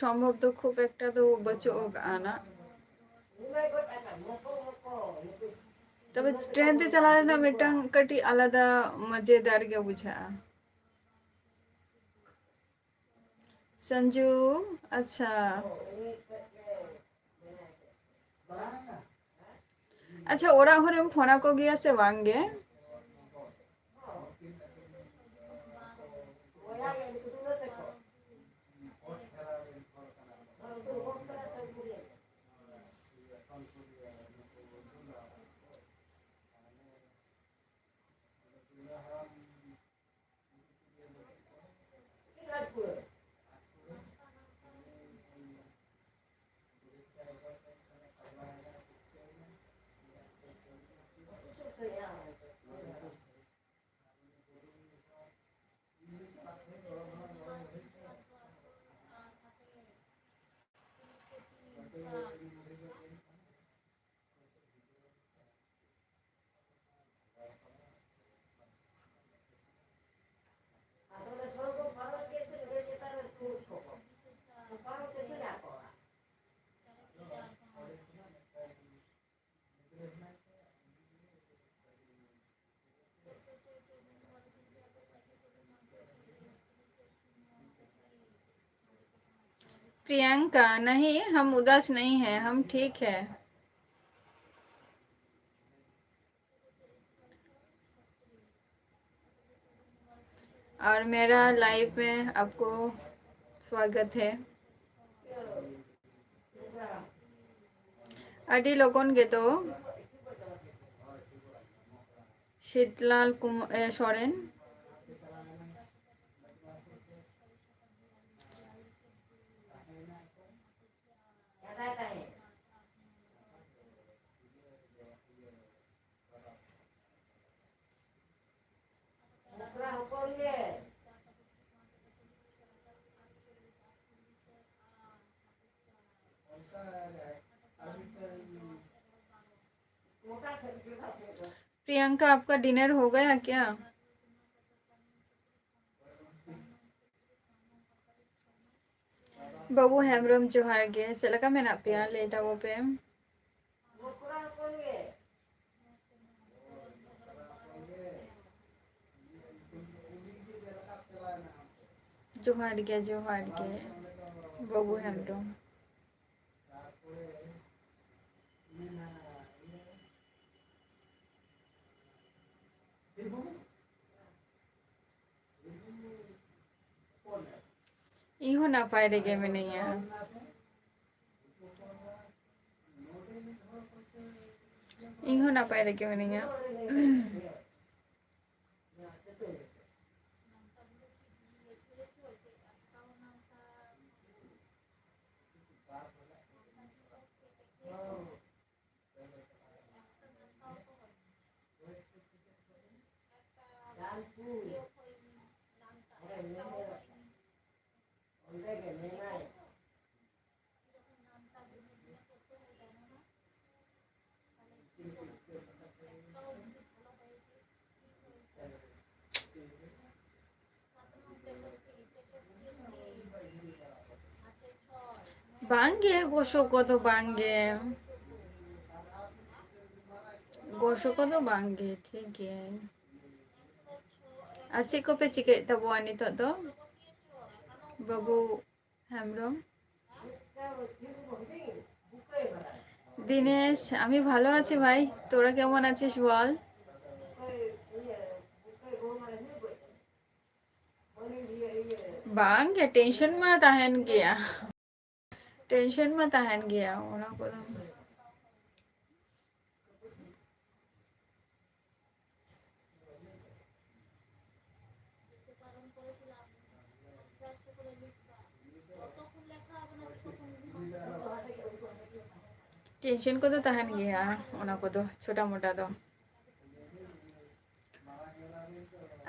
ᱥᱚᱢᱵᱷᱚᱵ ᱫᱚ ᱠᱷᱩᱵ ᱮᱠᱴᱟ ᱫᱚ ᱵᱟᱹᱪᱩᱜ ᱟᱠᱟᱜᱼᱟ ᱱᱟᱜ᱾ ᱛᱚᱵᱮ ᱴᱨᱮᱱ ᱛᱮ ᱪᱟᱞᱟᱣ ᱨᱮᱱᱟᱜ ᱢᱤᱫᱴᱟᱝ ᱠᱟᱹᱴᱤᱡ ᱟᱞᱟᱫᱟ ᱢᱚᱡᱮᱫᱟᱨ ᱜᱮ ᱵᱩᱡᱷᱟᱹᱜᱼᱟ᱾ ᱥᱟᱱᱡᱩ, ᱟᱪᱪᱷᱟ᱾ ᱟᱪᱪᱷᱟ, ᱚᱲᱟᱜ ᱦᱚᱲᱮᱢ ᱯᱷᱳᱱ ᱟᱠᱚ ᱜᱮᱭᱟ ᱥᱮ ᱵᱟᱝ ᱜᱮ? प्रियंका, नहीं, हम उदास नहीं हैं, हम ठीक है। और मेरा लाइव में आपको स्वागत है। ᱟᱹᱰᱤ ᱞᱚᱜᱚᱱ ᱜᱮᱫᱚ ᱥᱤᱛᱞᱟᱞ ᱠᱩᱢ-, ᱮ, ᱥᱚᱨᱮᱱ᱾ प्रियंका, आपका डिनर हो गया क्या? ᱵᱟᱹᱵᱩ ᱦᱮᱢᱵᱨᱚᱢ, ᱡᱚᱦᱟᱨ ᱜᱮ᱾ ᱪᱮᱫ ᱞᱮᱠᱟ ᱢᱮᱱᱟᱜ ᱯᱮᱭᱟ? ᱞᱟᱹᱭ ᱛᱟᱵᱚ ᱯᱮ᱾ ᱡᱚᱦᱟᱨ ᱜᱮ, ᱡᱚᱦᱟᱨ ᱜᱮ, ᱵᱟᱹᱵᱩ ᱦᱮᱢᱵᱨᱚᱢ᱾ ᱤᱧ ᱦᱚᱸ ᱱᱟᱯᱟᱭ ᱨᱮᱜᱮ ᱢᱤᱱᱟᱹᱧᱟ᱾ ᱤᱧ ᱦᱚᱸ ᱱᱟᱯᱟᱭ ᱨᱮᱜᱮ ᱢᱤᱱᱟᱹᱧᱟ᱾ ᱵᱟᱝᱜᱮ, ᱜᱚᱥᱚ ᱠᱚᱫᱚ ᱵᱟᱝᱜᱮ᱾ ᱜᱚᱥᱚ ᱠᱚᱫᱚ ᱵᱟᱝᱜᱮ, ᱴᱷᱤᱠ ᱜᱮᱭᱟ᱾ ᱟᱨ ᱪᱮᱫ ᱠᱚᱯᱮ ᱪᱤᱠᱟᱹᱭᱮᱫ ᱛᱟᱵᱚᱣᱟ ᱱᱤᱛᱚᱜ ᱫᱚ, ᱵᱟᱹᱵᱩ ᱦᱮᱢᱵᱨᱚᱢ? দিনেশ, আমি ভালো আছি ভাই, তোরা কেমন আছিস বল? ᱵᱟᱝ ᱜᱮ, ᱴᱮᱱᱥᱚᱱ ᱢᱟ ᱛᱟᱦᱮᱱ ᱜᱮᱭᱟ, ᱴᱮᱱᱥᱚᱱ ᱢᱟ ᱛᱟᱦᱮᱱ ᱜᱮᱭᱟ, ᱚᱱᱟ ᱠᱚᱫᱚ᱾ ᱴᱮᱱᱥᱚᱱ ᱠᱚᱫᱚ ᱛᱟᱦᱮᱱ ᱜᱮᱭᱟ, ᱚᱱᱟ ᱠᱚᱫᱚ ᱪᱷᱳᱴᱟ ᱢᱳᱴᱟ ᱫᱚ᱾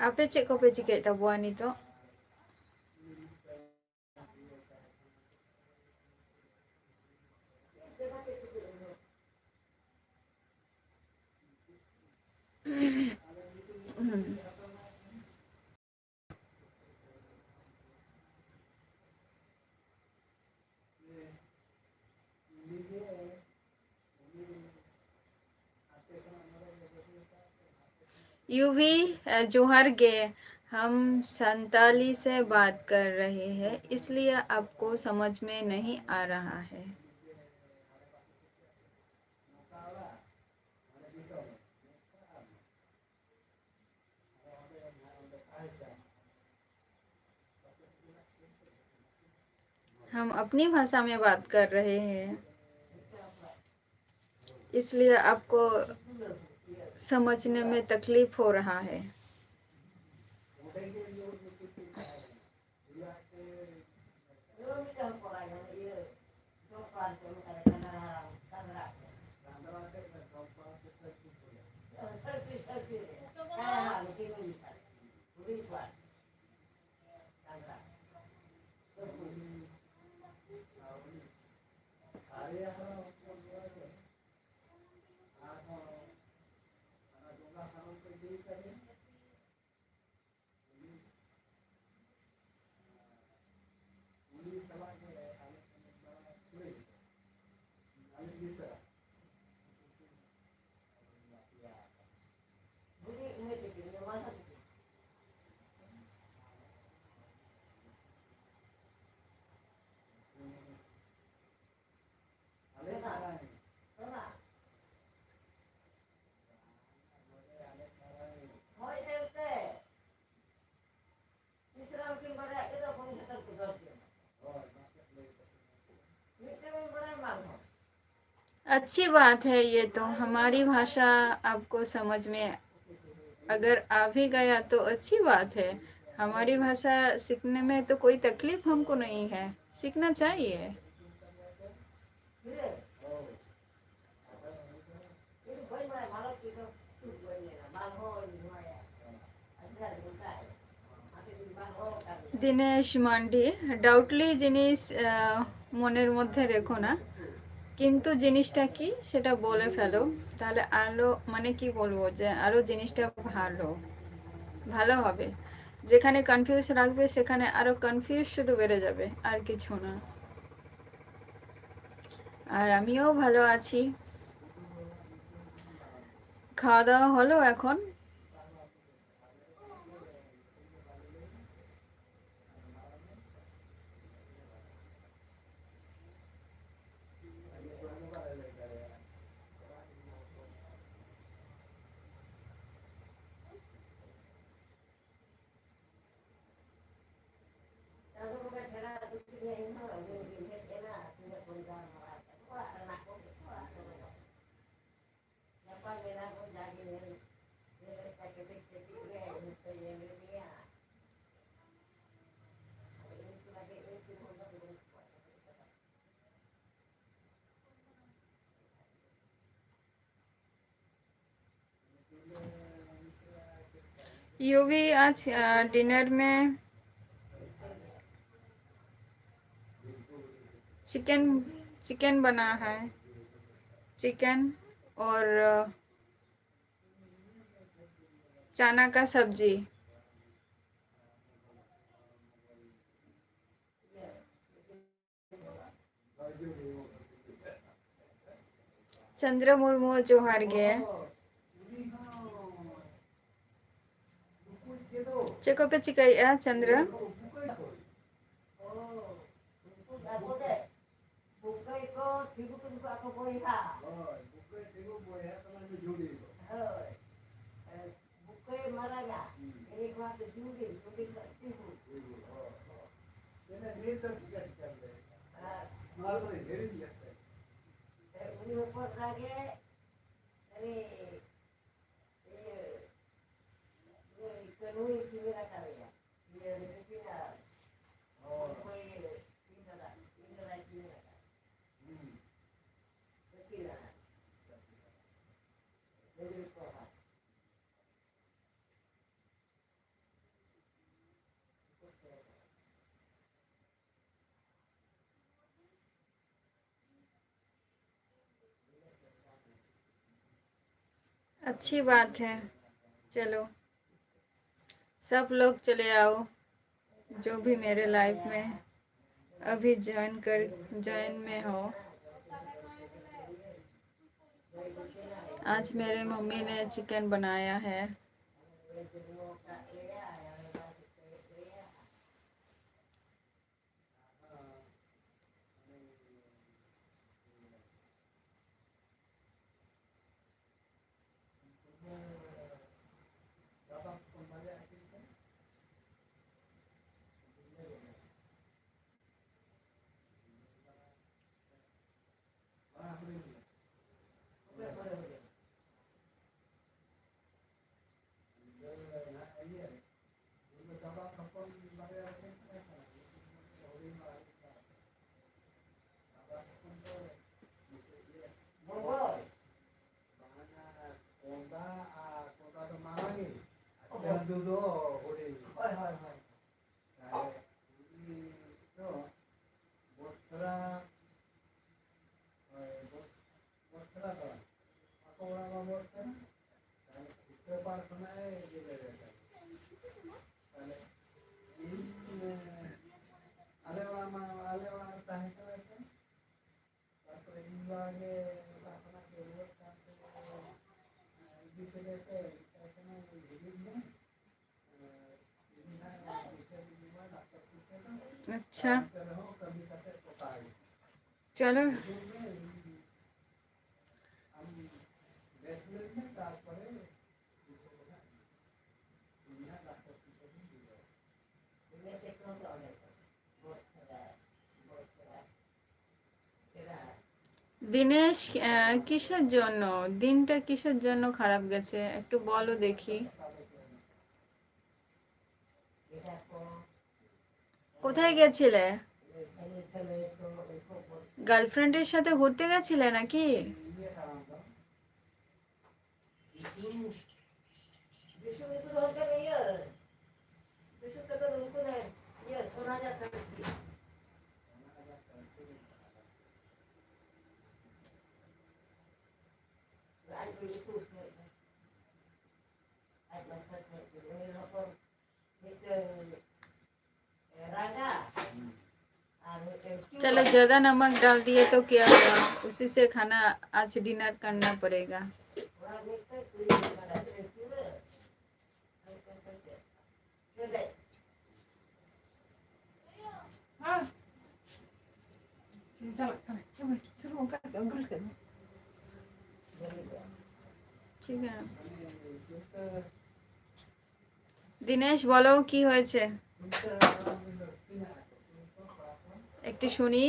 ᱟᱯᱮ ᱪᱮᱫ ᱠᱚᱯᱮ ᱪᱤᱠᱟᱹᱭᱮᱫ ᱛᱟᱵᱚᱣᱟ ᱱᱤᱛᱚᱜ? यूवी, अ, जोहार गे, हम संताली से बात कर रहे हैं, इसलिए आपको समझ में नहीं आ रहा है। हम अपनी भाषा में बात कर रहे हैं, इसलिए आपको समझने में तकलीफ हो रहा है। अच्छी बात है ये तो, हमारी भाषा आपको समझ में अगर आ भी गया तो अच्छी बात है। हमारी भाषा सीखने में तो कोई तकलीफ हमको नहीं है, सीखना चाहिए। দিনেশ মান্ডি, ডাউটলি জিনিস আহ, মনের মধ্যে রেখো না, কিন্তু জিনিসটা কি সেটা বলে ফেলো, তাহলে আরও, মানে, কি বলবো, যে আরও জিনিসটা ভালো, ভালো হবে। যেখানে কনফিউজ রাখবে সেখানে আরও কনফিউজ শুধু বেড়ে যাবে, আর কিছু না। আর আমিও ভালো আছি। খাওয়া দাওয়া হলো এখন? यूवी, आज डिनर में चिकन, चिकन बना है, चिकन और चना का सब्जी। ᱪᱚᱱᱫᱨᱚ ᱢᱩᱨᱢᱩ, ᱡᱚᱦᱟᱨ ᱜᱮ᱾ ᱪᱮᱫ ᱠᱚᱯᱮ ᱪᱤᱠᱟᱹᱭᱮᱫᱼᱟ, ᱪᱚᱱᱫᱨᱚ? ᱵᱩᱠᱟᱹᱭ ᱠᱚ ᱛᱤᱸᱜᱩ ᱛᱤᱸᱜᱩ ᱠᱚᱜᱼᱟ ᱠᱚ ᱵᱚᱭᱦᱟ᱾ ᱦᱳᱭ, ᱵᱩᱠᱟᱹᱭ ᱛᱤᱸᱜᱩ ᱵᱚᱭᱦᱟ ᱠᱟᱱᱟ ᱠᱚ ᱡᱩᱲᱤ ᱫᱚ᱾ ᱦᱳᱭ᱾ ᱵᱩᱠᱟᱹᱭ ᱢᱟᱨᱟᱝᱟ᱾ ᱦᱩᱸ᱾ ᱤᱱᱟᱹ ᱠᱷᱚᱱᱟᱜ ᱫᱚ ᱡᱩᱲᱤ, ᱡᱩᱲᱤ ᱠᱷᱚᱱᱟᱜ ᱛᱤᱸᱜᱩ᱾ ᱛᱤᱸᱜᱩ, ᱦᱳᱭ, ᱦᱳᱭ᱾ ᱛᱮᱱᱮ ᱱᱤᱛ ᱫᱚ ᱴᱷᱤᱠᱟ ᱴᱷᱤᱠᱟ ᱞᱮ᱾ ᱦᱮᱸ᱾ ᱱᱚᱣᱟ ᱫᱚ ᱦᱤᱲᱤᱧ ᱞᱮᱫ ᱛᱟᱦᱮᱸᱫ᱾ ᱦᱮᱸ, ᱩᱱᱤ ᱦᱚᱯᱚᱱ ᱮᱨᱟ ᱜᱮ, ᱩᱱᱤ, ᱤᱭᱟᱹ, ᱩᱱᱤ ᱠᱟᱹᱱᱩᱭ ᱪᱤᱱᱦᱟᱹ ᱨᱟᱠᱟᱵ ᱮᱭᱟ᱾ ᱤᱭᱟᱹ, ᱱᱩᱠᱤᱱ ᱟᱨ ᱦᱳᱭ᱾ ᱚᱠᱚᱭ ᱤᱧ ᱫᱟᱫᱟ, ᱤᱧ ᱫᱟᱫᱟᱭ ᱪᱤᱱᱦᱟᱹ ᱨᱟᱠᱟᱵ᱾ ᱦᱩᱸ᱾ ᱱᱩᱠᱤᱱ ᱟᱨ᱾ ᱱᱩᱠᱤᱱ ᱠᱚᱲᱟ᱾ अच्छी बात है। चलो, सब लोग चले आओ, जो भी मेरे लाइव में अभी ज्वाइन कर, ज्वाइन में हो। आज मेरे मम्मी ने चिकन बनाया है। ᱦᱳᱭ, ᱦᱳᱭ, ᱦᱳᱭ᱾ ᱛᱟᱦᱞᱮ ᱩᱱᱤ ᱫᱚ ᱵᱚᱥᱛᱨᱟ ᱟᱠᱚ ᱚᱲᱟᱜ ᱵᱟᱵᱚᱫ ᱠᱟᱱᱟ᱾ ᱛᱟᱦᱞᱮ ᱯᱮᱯᱟᱨ ᱠᱷᱚᱱᱟᱜ ᱮ ᱤᱭᱟᱹ ᱫᱟᱲᱮᱭᱟᱜᱼᱟ᱾ ᱛᱟᱦᱞᱮ ᱤᱧ, ᱮ, ᱟᱞᱮ ᱚᱲᱟᱜ ᱢᱟ, ᱟᱞᱮ ᱚᱲᱟᱜ ᱨᱮ ᱛᱟᱦᱮᱸ ᱠᱟᱱᱟ ᱥᱮ᱾ ᱛᱟᱨᱯᱚᱨᱮ ᱤᱧ ᱵᱟ ᱜᱮ ᱚᱲᱟᱜ ᱠᱷᱚᱱᱟᱜ ᱠᱚ ᱨᱩᱣᱟᱹᱜ ᱠᱟᱱ ᱛᱮ, ᱮ, ᱤᱫᱤ ᱠᱮᱫᱮ ᱛᱮ ᱢᱮᱛᱟᱭ ᱠᱟᱱᱟ, "ᱦᱤᱡᱩᱜ ᱢᱮ, ᱮ, ᱤᱧ ᱦᱟᱸᱜ ᱯᱚᱭᱥᱟᱧ ᱮᱢᱟ, ᱰᱟᱠᱛᱟᱨ ᱯᱚᱭᱥᱟ ᱫᱚ, ᱟᱪᱪᱷᱟ᱾ ᱮᱱᱛᱮ ᱨᱮᱦᱚᱸ ᱠᱟᱹᱢᱤ ᱠᱟᱛᱮ ᱯᱚᱴᱟᱣ ᱦᱩᱭᱩᱜᱼᱟ᱾ ᱪᱚᱞᱚ᱾ ᱦᱤᱡᱩᱜ ᱢᱮ, ᱤᱧ ᱟᱢ ᱵᱮᱥ ᱞᱮᱱ ᱢᱮ, ᱛᱟᱨᱯᱚᱨᱮ ᱯᱚᱭᱥᱟ ᱫᱚ ᱦᱟᱸᱜ ᱤᱧ ᱦᱟᱸᱜ ᱰᱟᱠᱛᱟᱨ ᱯᱚᱭᱥᱟ ᱫᱚᱧ ᱵᱩᱡᱷᱟᱹᱣᱟ᱾" দিনেশ, আহ, কিসের জন্য, দিনটা কিসের জন্য খারাপ গেছে? একটু বলো দেখি। কোথায় গেছিলে? গার্লফ্রেন্ডের সাথে ঘুরতে গেছিলে নাকি? चलो, ज़्यादा नमक डाल दिए तो क्या हुआ, उसी से खाना आज डिनर करना पड़ेगा। हाँ। ठीक है। দিনেশ, বলো কি হয়েছে, একটু শুনি।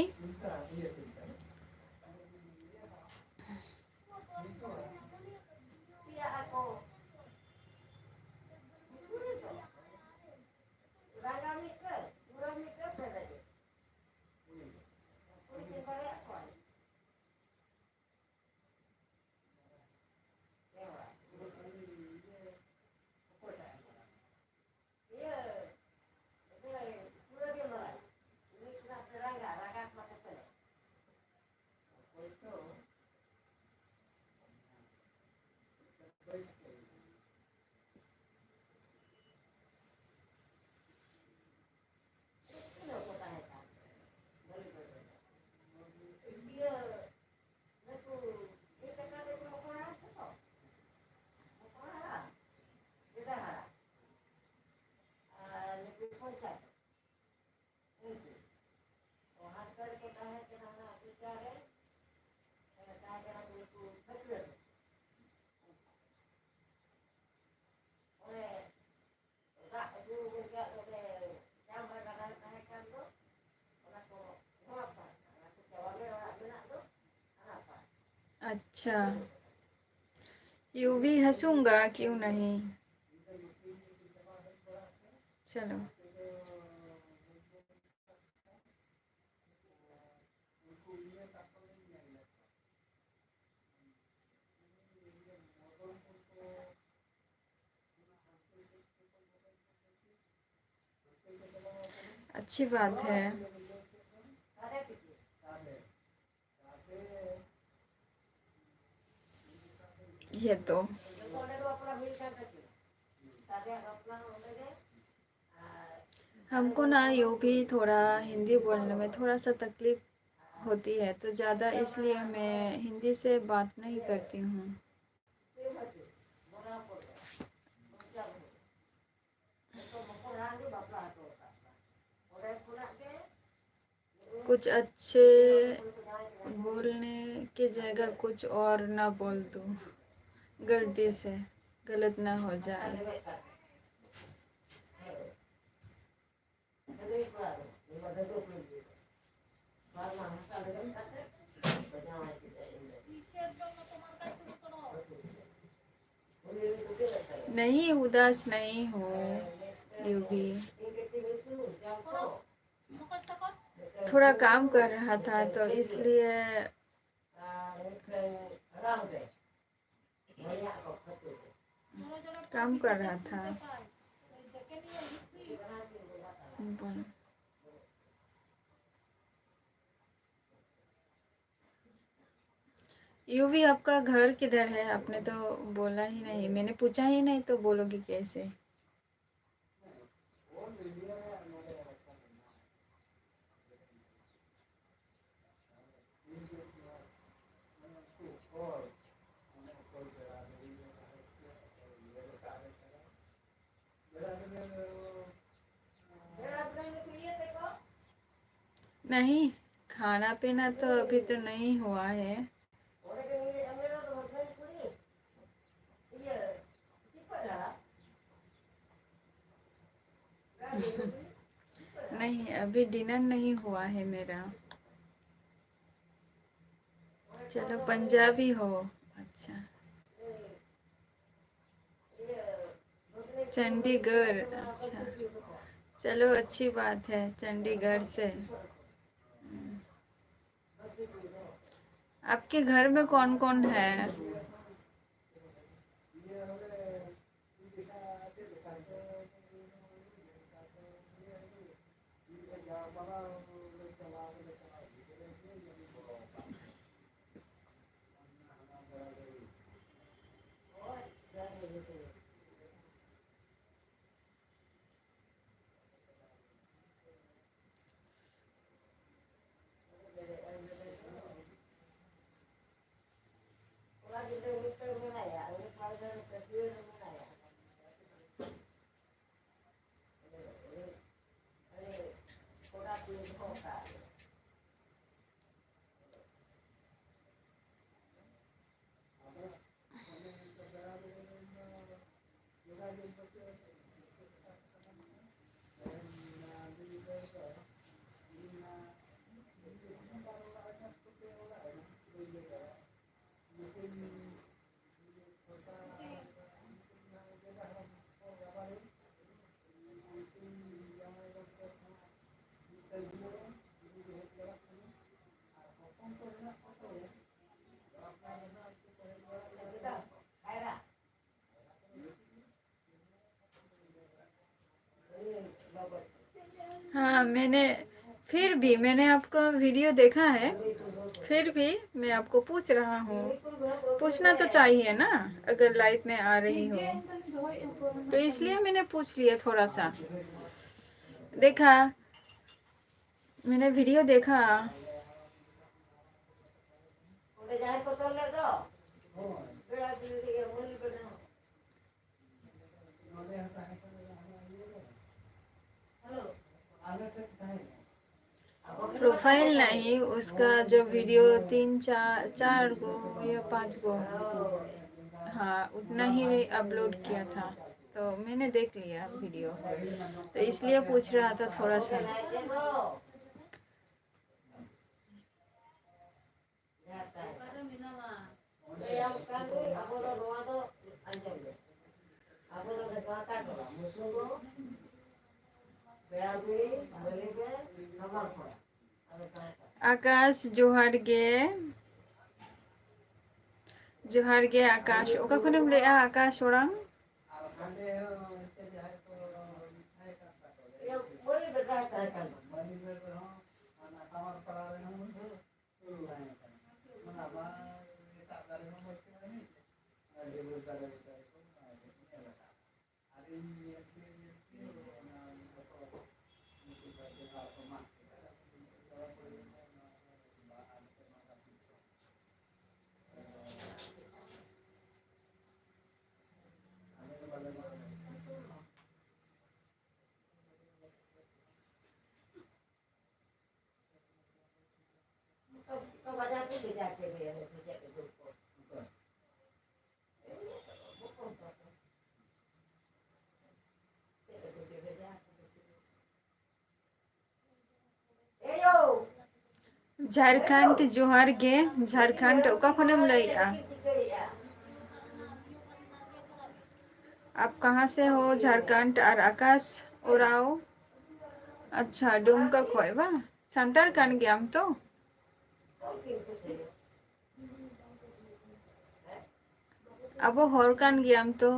अच्छा, यूवी हंसूंगा क्यों नहीं। चलो। अच्छी बात है। ये तो हमको ना यूं भी थोड़ा हिंदी बोलने में थोड़ा सा तकलीफ होती है, तो ज़्यादा इसलिए मैं हिंदी से बात नहीं करती हूँ। कुछ अच्छे बोलने की जगह कुछ और ना बोल दूँ, गलती से गलत ना हो जाए। नहीं, उदास नहीं हूँ, यूवी। थोड़ा काम कर रहा था, तो इसलिए काम कर रहा था। बोलो। यूवी, आपका घर किधर है? आपने तो बोला ही नहीं, मैंने पूछा ही नहीं, तो बोलोगे कैसे? नहीं, खाना पीना तो अभी तो नहीं हुआ है। नहीं, अभी डिनर नहीं हुआ है मेरा। चलो, पंजाबी हो। अच्छा, चंडीगढ़। अच्छा, चलो, अच्छी बात है, चंडीगढ़ से। हम्म। आपके घर में कौन कौन है? हाँ, मैंने, फिर भी मैंने आपका वीडियो देखा है। फिर भी मैं आपको पूछ रहा हूँ, पूछना तो चाहिए ना, अगर लाइव में आ रही हो तो। इसलिए मैंने पूछ लिया थोड़ा सा। देखा, मैंने वीडियो देखा। प्रोफाइल नहीं, उसका जो वीडियो तीन चार, चार गो या पाँच गो, हाँ, उतना ही अपलोड किया था, तो मैंने देख लिया वीडियो, तो इसलिए पूछ रहा था थोड़ा सा। ᱟᱠᱟᱥ, ᱡᱚᱦᱟᱨ ᱜᱮ᱾ ᱡᱚᱦᱟᱨ ᱜᱮ ᱟᱠᱟᱥ᱾ ᱚᱠᱟ ᱠᱷᱚᱱᱮᱢ ᱞᱟᱹᱭᱮᱜᱼᱟ ᱟᱠᱟᱥ ᱚᱲᱟᱝ? ᱡᱷᱟᱲᱠᱷᱚᱸᱰ, ᱡᱚᱦᱟᱨ ᱜᱮ᱾ ᱡᱷᱟᱲᱠᱷᱚᱸᱰ, ᱚᱠᱟ ᱠᱷᱚᱱᱮᱢ ᱞᱟᱹᱭᱮᱜᱼᱟ? ᱟᱯ ᱠᱟᱦᱟᱸ ᱥᱮ ᱦᱳ? ᱡᱷᱟᱲᱠᱷᱚᱸᱰ᱾ ᱟᱨ ᱟᱠᱟᱥ ᱳᱨᱟᱣ? ᱟᱪᱪᱷᱟ, ᱰᱩᱢᱠᱟ ᱠᱷᱚᱡ ᱵᱟᱝ? ᱥᱟᱱᱛᱟᱲ ᱠᱟᱱ ᱜᱮᱭᱟᱢ ᱛᱚ? ᱟᱵᱚ ᱦᱚᱲ ᱠᱟᱱ ᱜᱮᱭᱟᱢ ᱛᱚ?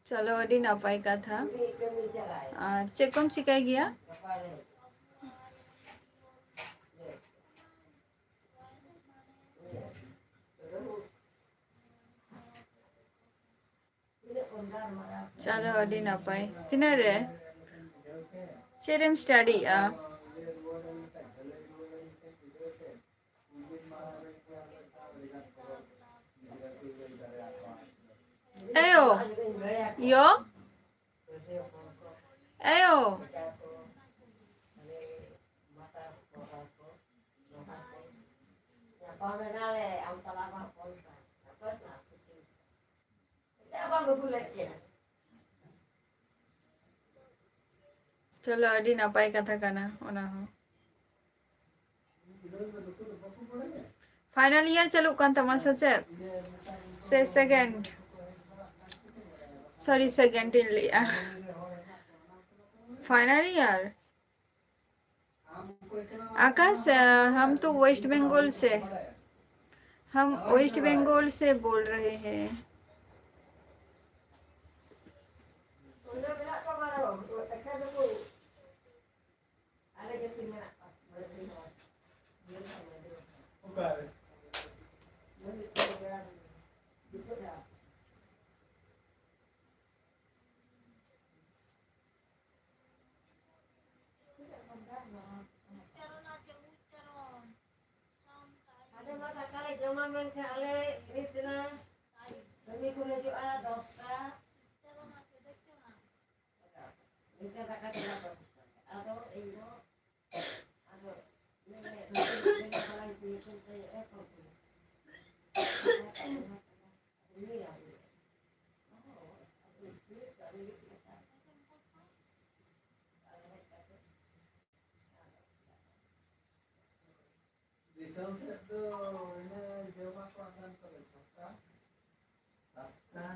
ᱪᱚᱞᱚ, ᱟᱹᱰᱤ ᱱᱟᱯᱟᱭ ᱠᱟᱛᱷᱟ᱾ ᱟᱨ ᱪᱮᱫ ᱠᱚᱢ ᱪᱤᱠᱟᱹᱭ ᱜᱮᱭᱟ? ᱪᱚᱞᱚ, ᱟᱹᱰᱤ ᱱᱟᱯᱟᱭ᱾ ᱛᱤᱱᱟᱹᱜ ᱨᱮ? ᱪᱮᱫ ᱨᱮᱢ ᱥᱴᱟᱰᱤᱜᱼᱟ? ᱮᱭᱳ, ᱭᱳ, ᱮᱭᱳ᱾ ᱪᱚᱞᱚ, ᱟᱹᱰᱤ ᱱᱟᱯᱟᱭ ᱠᱟᱛᱷᱟ ᱠᱟᱱᱟ ᱚᱱᱟ ᱦᱚᱸ᱾ ᱯᱷᱟᱭᱱᱟᱞ ᱤᱭᱟᱨ ᱪᱟᱹᱞᱩᱜ ᱠᱟᱱ ᱛᱟᱢᱟ ᱥᱮ ᱪᱮᱫ? ᱥᱮ ᱥᱮᱠᱮᱱᱰ? ᱥᱚᱨᱤ, ᱥᱮᱠᱮᱱᱰ ᱤᱧ ᱞᱟᱹᱭᱮᱜᱼᱟ᱾ Final year? आकाश, अ, हम तो वेस्ट बंगाल से, हम वेस्ट बंगाल से बोल रहे हैं। ᱟᱞᱮ ᱢᱟ ᱫᱟᱠᱟ ᱞᱮ ᱡᱚᱢᱟ, ᱢᱮᱱᱠᱷᱟᱱ ᱟᱞᱮ ᱤᱫᱤ ᱛᱮᱱᱟ ᱠᱟᱹᱢᱤ ᱠᱷᱚᱱ ᱦᱤᱡᱩᱜᱼᱟ ᱫᱚᱥᱴᱟ᱾ ᱱᱤᱝᱠᱟᱹ ᱫᱟᱠᱟ ᱡᱚᱢᱟ ᱫᱚᱥᱴᱟ᱾ ᱟᱫᱚ ᱤᱧ ᱫᱚ, ᱟᱫᱚ ᱢᱮᱱᱮᱫ ᱫᱚ ᱵᱟᱞᱟᱧ ᱛᱤᱭᱳᱜ ᱛᱮ ᱮᱠᱷᱚᱱ ᱩᱱᱤᱭᱟᱜ ᱦᱩᱭᱩᱜᱼᱟ᱾ ᱫᱤᱥᱚᱢ ᱥᱮᱫ ᱫᱚ ᱤᱱᱟᱹ ᱡᱚᱢᱟ ᱠᱚ ᱟᱫᱷᱟᱱ ᱠᱚᱨᱮ ᱪᱷᱚᱴᱟ, ᱥᱟᱛᱴᱟ,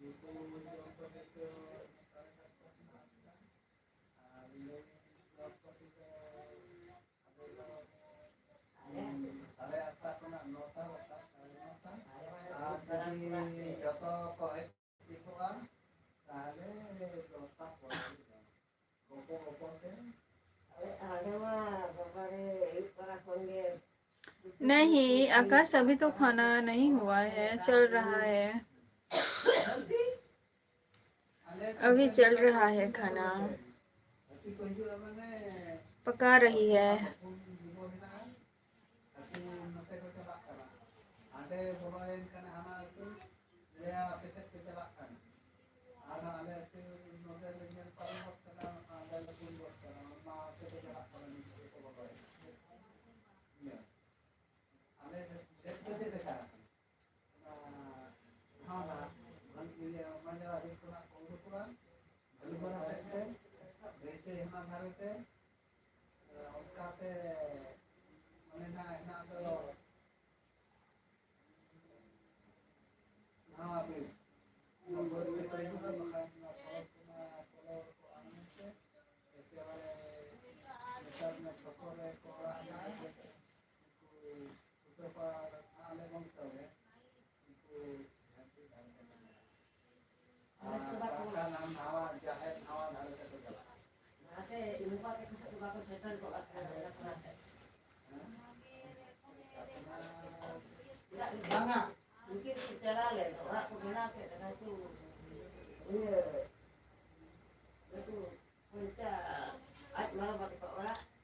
ᱩᱱᱠᱩ ᱡᱚᱢ ᱠᱚᱛᱮ ᱫᱚ ᱥᱟᱲᱮ ᱥᱟᱛᱴᱟ ᱠᱷᱚᱱᱟᱜ ᱟᱴᱴᱟ, ᱟᱨ ᱤᱱᱟᱹ ᱡᱚᱢ ᱠᱚᱛᱮ ᱫᱚ ᱟᱞᱮ ᱫᱚ, ᱩᱸ, ᱥᱟᱲᱮ ᱟᱴᱴᱟ ᱠᱷᱚᱱᱟᱜ ᱱᱚᱴᱟ, ᱥᱟᱲᱮ ᱱᱚᱴᱟ, ᱟᱨ ᱡᱩᱫᱤ ᱡᱚᱛᱚ ᱠᱚ ᱦᱮᱡ ᱴᱷᱤᱠᱚᱜᱼᱟ, ᱛᱟᱦᱞᱮ ᱫᱚᱥᱴᱟ ᱯᱚᱨᱮ ᱜᱮ ᱡᱚᱢ᱾ ᱜᱚᱯᱚ ᱜᱚᱯᱚ ᱛᱮ᱾ ᱟᱞᱮ, ᱟᱞᱮ ᱢᱟ ᱵᱟᱵᱟᱨᱮ, ᱟᱹᱭᱩᱵ ᱛᱚᱨᱟ ᱠᱷᱚᱱ ᱜᱮ᱾ नहीं, आकाश, अभी तो खाना नहीं हुआ है, चल रहा है। अभी चल रहा है खाना, पका रही है। ᱚᱱᱠᱟᱛᱮ ᱢᱟᱱᱮ ᱱᱟᱜ ᱦᱮᱱᱟᱜ ᱫᱚ ᱱᱟᱣᱟ ᱵᱤᱨ, ᱚᱱᱟ ᱵᱟᱹᱫᱽ ᱨᱮ ᱛᱟᱦᱮᱸ ᱠᱟᱱᱟ, ᱵᱟᱠᱷᱟᱱ ᱚᱱᱟ ᱥᱚᱲᱚᱠ ᱚᱱᱟ ᱯᱚᱞᱚ ᱠᱚ ᱟᱬᱜᱚ ᱛᱮ ᱮᱠᱮᱵᱟᱨᱮ ᱱᱮᱛᱟᱨ ᱢᱟ ᱪᱷᱚᱠᱚ ᱨᱮ ᱠᱚ ᱚᱲᱟᱜ ᱮᱱᱟ᱾ ᱩᱱᱠᱩ ᱥᱩᱛᱨᱚᱯᱟᱲ ᱟᱞᱮ ᱵᱚᱝᱥᱚ ᱨᱮ ᱩᱱᱠᱩ ᱡᱷᱟᱹᱱᱴᱤ ᱫᱷᱟᱨᱮ ᱠᱟᱱᱟ᱾ ᱟᱨ ᱵᱟᱝᱠᱷᱟᱱ ᱦᱟᱱᱟ ᱱᱟᱣᱟ ᱡᱟᱦᱮᱨ ᱱᱟᱣᱟ ᱫᱷᱟᱨᱮ ᱛᱮᱠᱚ ᱪᱟᱞᱟᱜᱼᱟ᱾ ᱵᱟᱝᱟ᱾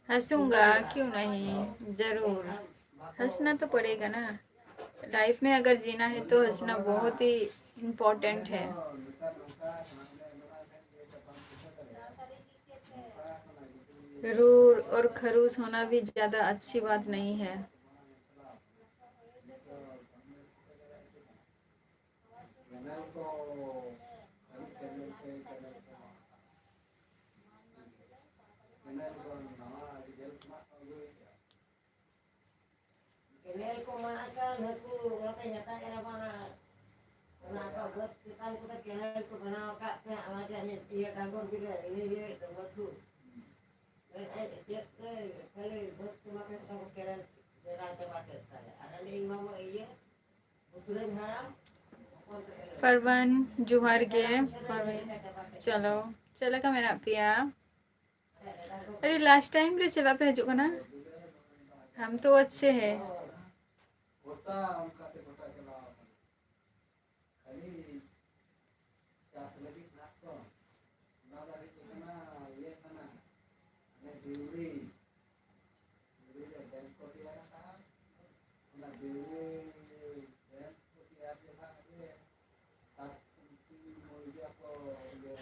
हंसूंगा, क्यों नहीं, जरूर। हंसना तो पड़ेगा ना। लाइफ में अगर जीना है तो हंसना बहुत ही इम्पोर्टेंट है। रूर और खरूस होना भी ज़्यादा अच्छी बात नहीं है। ᱠᱮᱱᱮᱞ ᱠᱚ ᱢᱟᱜ ᱟᱠᱟᱱ, ᱦᱟᱹᱠᱩ ᱚᱱᱟᱛᱮ ᱧᱟᱛᱟ ᱮᱨᱟ ᱵᱟᱝ᱾ ᱚᱱᱟ ᱟᱠᱚ ᱵᱟᱹᱫᱽ ᱪᱮᱛᱟᱱ ᱠᱚᱫᱚ ᱠᱮᱱᱮᱞ ᱠᱚ ᱵᱮᱱᱟᱣ ᱟᱠᱟᱫ ᱛᱮ, ᱚᱱᱟᱛᱮ ᱤᱭᱟᱹ ᱰᱟᱸᱜᱚᱨ ᱜᱤᱫᱽᱨᱟᱹ, ᱤᱭᱟᱹ, ᱤᱭᱟᱹ, ᱰᱟᱸᱜᱚᱨ ᱠᱚ᱾ ᱢᱮᱱᱮᱫ ᱪᱮᱫ ᱛᱮ ᱠᱷᱟᱹᱞᱤ ᱵᱟᱹᱫᱽ ᱠᱚ ᱢᱟᱜ ᱠᱟᱱ, ᱠᱮᱱᱮᱞ ᱵᱮᱱᱟᱣ ᱪᱟᱵᱟ ᱠᱮᱫ ᱛᱟᱞᱮ᱾ ᱟᱨ ᱟᱞᱮ ᱤᱧ ᱢᱟᱢᱟ ᱤᱭᱟᱹ, ᱯᱩᱛᱩᱞᱟᱹᱧ ᱦᱟᱲᱟᱢ, ᱦᱚᱯᱚᱱ ᱛᱮ ᱮᱨ᱾ ᱯᱟᱨᱣᱟᱱ, ᱡᱚᱦᱟᱨ ᱜᱮ᱾ ᱯᱟᱨᱣᱤᱱ, ᱪᱚᱞᱚ, ᱪᱮᱫ ᱞᱮᱠᱟ ᱢᱮᱱᱟᱜ ᱯᱮᱭᱟ? ᱟᱹᱰᱤ ᱞᱟᱥᱴ ᱴᱟᱭᱤᱢ ᱨᱮ ᱪᱮᱫᱟᱜ ᱯᱮ ᱦᱤᱡᱩᱜ ᱠᱟᱱᱟ? हम तो अच्छे हैं। ᱜᱚᱴᱟ ᱚᱱᱠᱟᱛᱮ ᱜᱚᱴᱟ ᱪᱟᱞᱟᱣ ᱟᱠᱟᱱᱟ᱾ ᱠᱷᱟᱹᱞᱤ ᱪᱟᱥ ᱞᱟᱹᱜᱤᱫ ᱱᱟᱜ ᱠᱚ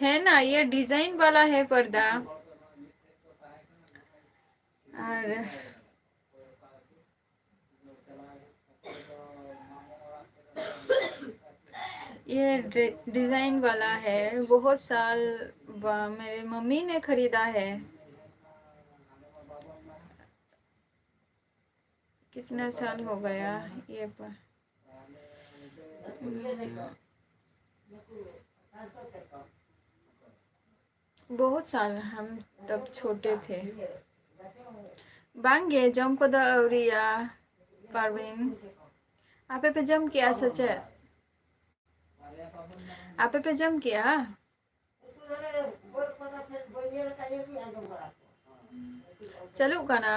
है ना, ये डिजाइन वाला है पर्दा। और ये डि-, डिजाइन वाला है, बहुत साल बा-, मेरे मम्मी ने खरीदा है। कितना साल हो गया ये पर। बहुत साल, हम तब छोटे थे। ᱵᱟᱝᱜᱮ, ᱡᱚᱢ ᱠᱚᱫᱚ ᱟᱹᱣᱨᱤᱭᱟ, ᱯᱟᱨᱣᱤᱱ᱾ ᱟᱯᱮ ᱯᱮ ᱡᱚᱢ ᱠᱮᱜᱼᱟ ᱥᱮ ᱪᱮᱫ? ᱟᱯᱮ ᱯᱮ ᱡᱚᱢ ᱠᱮᱜᱼᱟ? ᱪᱟᱹᱞᱩᱜ ᱠᱟᱱᱟ᱾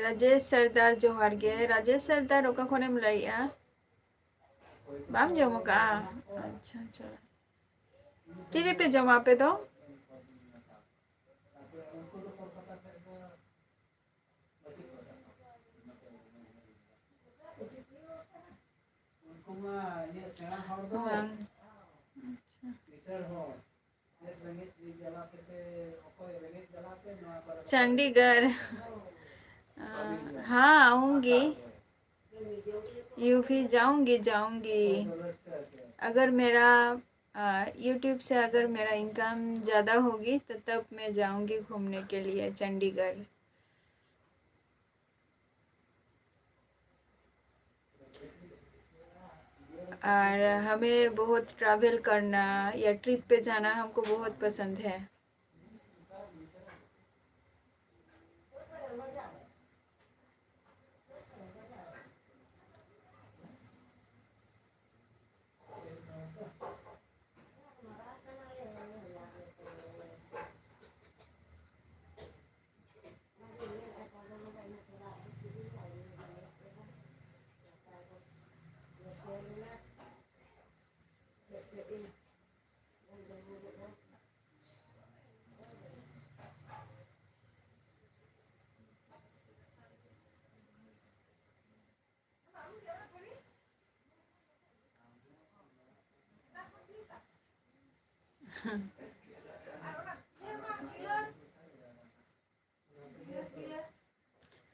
ᱨᱟᱡᱮᱥ ᱥᱚᱨᱫᱟᱨ, ᱡᱚᱦᱟᱨ ᱜᱮ᱾ ᱨᱟᱡᱮᱥ ᱥᱚᱨᱫᱟᱨ, ᱚᱠᱟ ᱠᱷᱚᱱᱮᱢ ᱞᱟᱹᱭᱮᱜᱼᱟ? ᱵᱟᱢ ᱡᱚᱢ ᱟᱠᱟᱜᱼᱟ? ᱟᱪᱪᱷᱟ, ᱟᱪᱪᱷᱟ᱾ ᱛᱤᱨᱮᱯᱮ ᱡᱚᱢᱟ ᱟᱯᱮ ᱫᱚ? ᱵᱟᱝ᱾ ᱟᱪᱪᱷᱟ᱾ चंडीगढ़। अ, हाँ, आऊँगी। यूपी जाऊँगी, जाऊँगी। अगर मेरा, अ, YouTube से अगर मेरा इनकम ज़्यादा होगी, तो तब मैं जाऊँगी घूमने के लिए चंडीगढ़। और हमें बहुत ट्रैवल करना या ट्रिप पे जाना हमको बहुत पसंद है।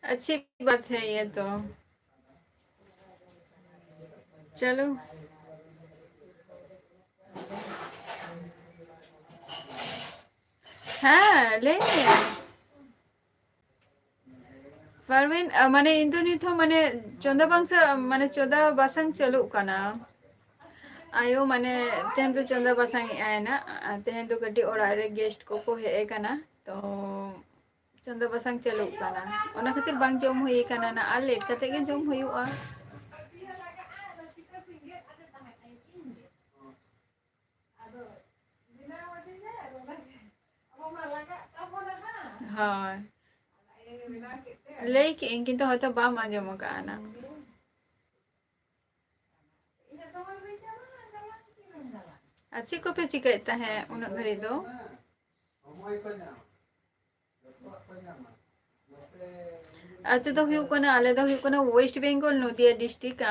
अच्छी बात है ये तो। चलो। ᱦᱮᱸ, ᱞᱟᱹᱭ ᱢᱮ᱾ ᱯᱟᱨᱣᱤᱱ, ᱟ, ᱢᱟᱱᱮ, ᱤᱧ ᱫᱚ ᱱᱤᱛ ᱦᱚᱸ, ᱢᱟᱱᱮ, ᱪᱚᱸᱫᱟ ᱵᱟᱝᱥᱟ-, ᱢᱟᱱᱮ, ᱪᱚᱸᱫᱟ ᱵᱟᱥᱟᱝ ᱪᱟᱹᱞᱩᱜ ᱠᱟᱱᱟ᱾ ᱟᱭᱳ, ᱢᱟᱱᱮ, ᱛᱮᱦᱮᱧ ᱫᱚ ᱪᱚᱸᱫᱟ ᱵᱟᱥᱟᱝ ᱮᱜ ᱟᱭ ᱱᱟᱜ᱾ ᱟᱨ ᱛᱮᱦᱮᱧ ᱫᱚ ᱠᱟᱹᱴᱤᱡ ᱚᱲᱟᱜ ᱨᱮ guest ᱠᱚᱠᱚ ᱦᱮᱡ ᱟᱠᱟᱱᱟ, ᱛᱚ ᱪᱚᱸᱫᱟ ᱵᱟᱥᱟᱝ ᱪᱟᱹᱞᱩᱜ ᱠᱟᱱᱟ, ᱚᱱᱟ ᱠᱷᱟᱹᱛᱤᱨ ᱵᱟᱝ ᱡᱚᱢ ᱦᱩᱭ ᱟᱠᱟᱱᱟ ᱱᱟᱜ, ᱟᱨ late ᱠᱟᱛᱮ ᱜᱮ ᱡᱚᱢ ᱦᱩᱭᱩᱜᱼᱟ᱾ ᱦᱳᱭ᱾ ᱞᱟᱹᱭ ᱠᱮᱜ ᱟᱹᱧ, ᱠᱤᱱᱛᱩ ᱦᱚᱭᱛᱳ ᱵᱟᱢ ᱟᱸᱡᱚᱢ ᱟᱠᱟᱫᱼᱟ ᱱᱟᱝ᱾ ᱟᱨ ᱪᱮᱫ ᱠᱚᱯᱮ ᱪᱤᱠᱟᱹᱭᱮᱫ ᱛᱟᱦᱮᱸᱫ ᱩᱱᱟᱹᱜ ᱜᱷᱟᱹᱲᱤᱡ ᱫᱚ? ᱟᱹᱛᱩ ᱫᱚ ᱦᱩᱭᱩᱜ ᱠᱟᱱᱟ, ᱟᱞᱮ ᱫᱚ ᱦᱩᱭᱩᱜ ᱠᱟᱱᱟ West Bengal, ᱱᱚᱫᱤᱭᱟ district᱾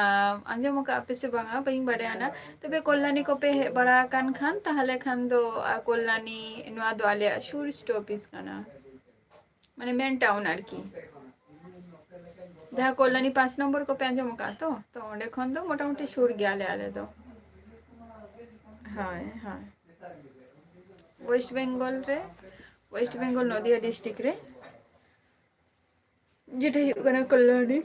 ᱟᱸᱡᱚᱢ ᱟᱠᱟᱫ ᱯᱮ ᱥᱮ ᱵᱟᱝᱟ, ᱵᱟᱹᱧ ᱵᱟᱲᱟᱭᱟ ᱱᱟ᱾ ᱛᱚᱵᱮ ᱠᱚᱞᱞᱟᱱᱤ ᱠᱚᱯᱮ ᱦᱮᱡ ᱵᱟᱲᱟ ᱟᱠᱟᱱ ᱠᱷᱟᱱ, ᱛᱟᱦᱚᱞᱮ ᱠᱷᱟᱱ ᱫᱚ, ᱟᱨ ᱠᱚᱞᱞᱟᱱᱤ, ᱱᱚᱣᱟ ᱫᱚ ᱟᱞᱮᱭᱟᱜ ᱥᱩᱨ stoppage ᱠᱟᱱᱟ, ᱢᱟᱱᱮ main town ᱟᱨᱠᱤ᱾ ᱡᱟᱦᱟᱸ ᱠᱚᱞᱞᱟᱱᱤ ᱯᱟᱸᱪ ᱱᱚᱢᱵᱚᱨ ᱠᱚᱯᱮ ᱟᱸᱡᱚᱢ ᱟᱠᱟᱫ ᱛᱚ, ᱛᱚ ᱚᱸᱰᱮ ᱠᱷᱚᱱ ᱫᱚ ᱢᱚᱴᱟᱢᱩᱴᱤ ᱥᱩᱨ ᱜᱮᱭᱟᱞᱮ ᱟᱞᱮ ᱫᱚ᱾ ᱦᱳᱭ, ᱦᱳᱭ᱾ West Bengal ᱨᱮ, West Bengal ᱱᱚᱫᱤᱭᱟ district ᱨᱮ, ᱡᱮᱴᱟ ᱦᱩᱭᱩᱜ ᱠᱟᱱᱟ ᱠᱚᱞᱞᱟᱱᱤ᱾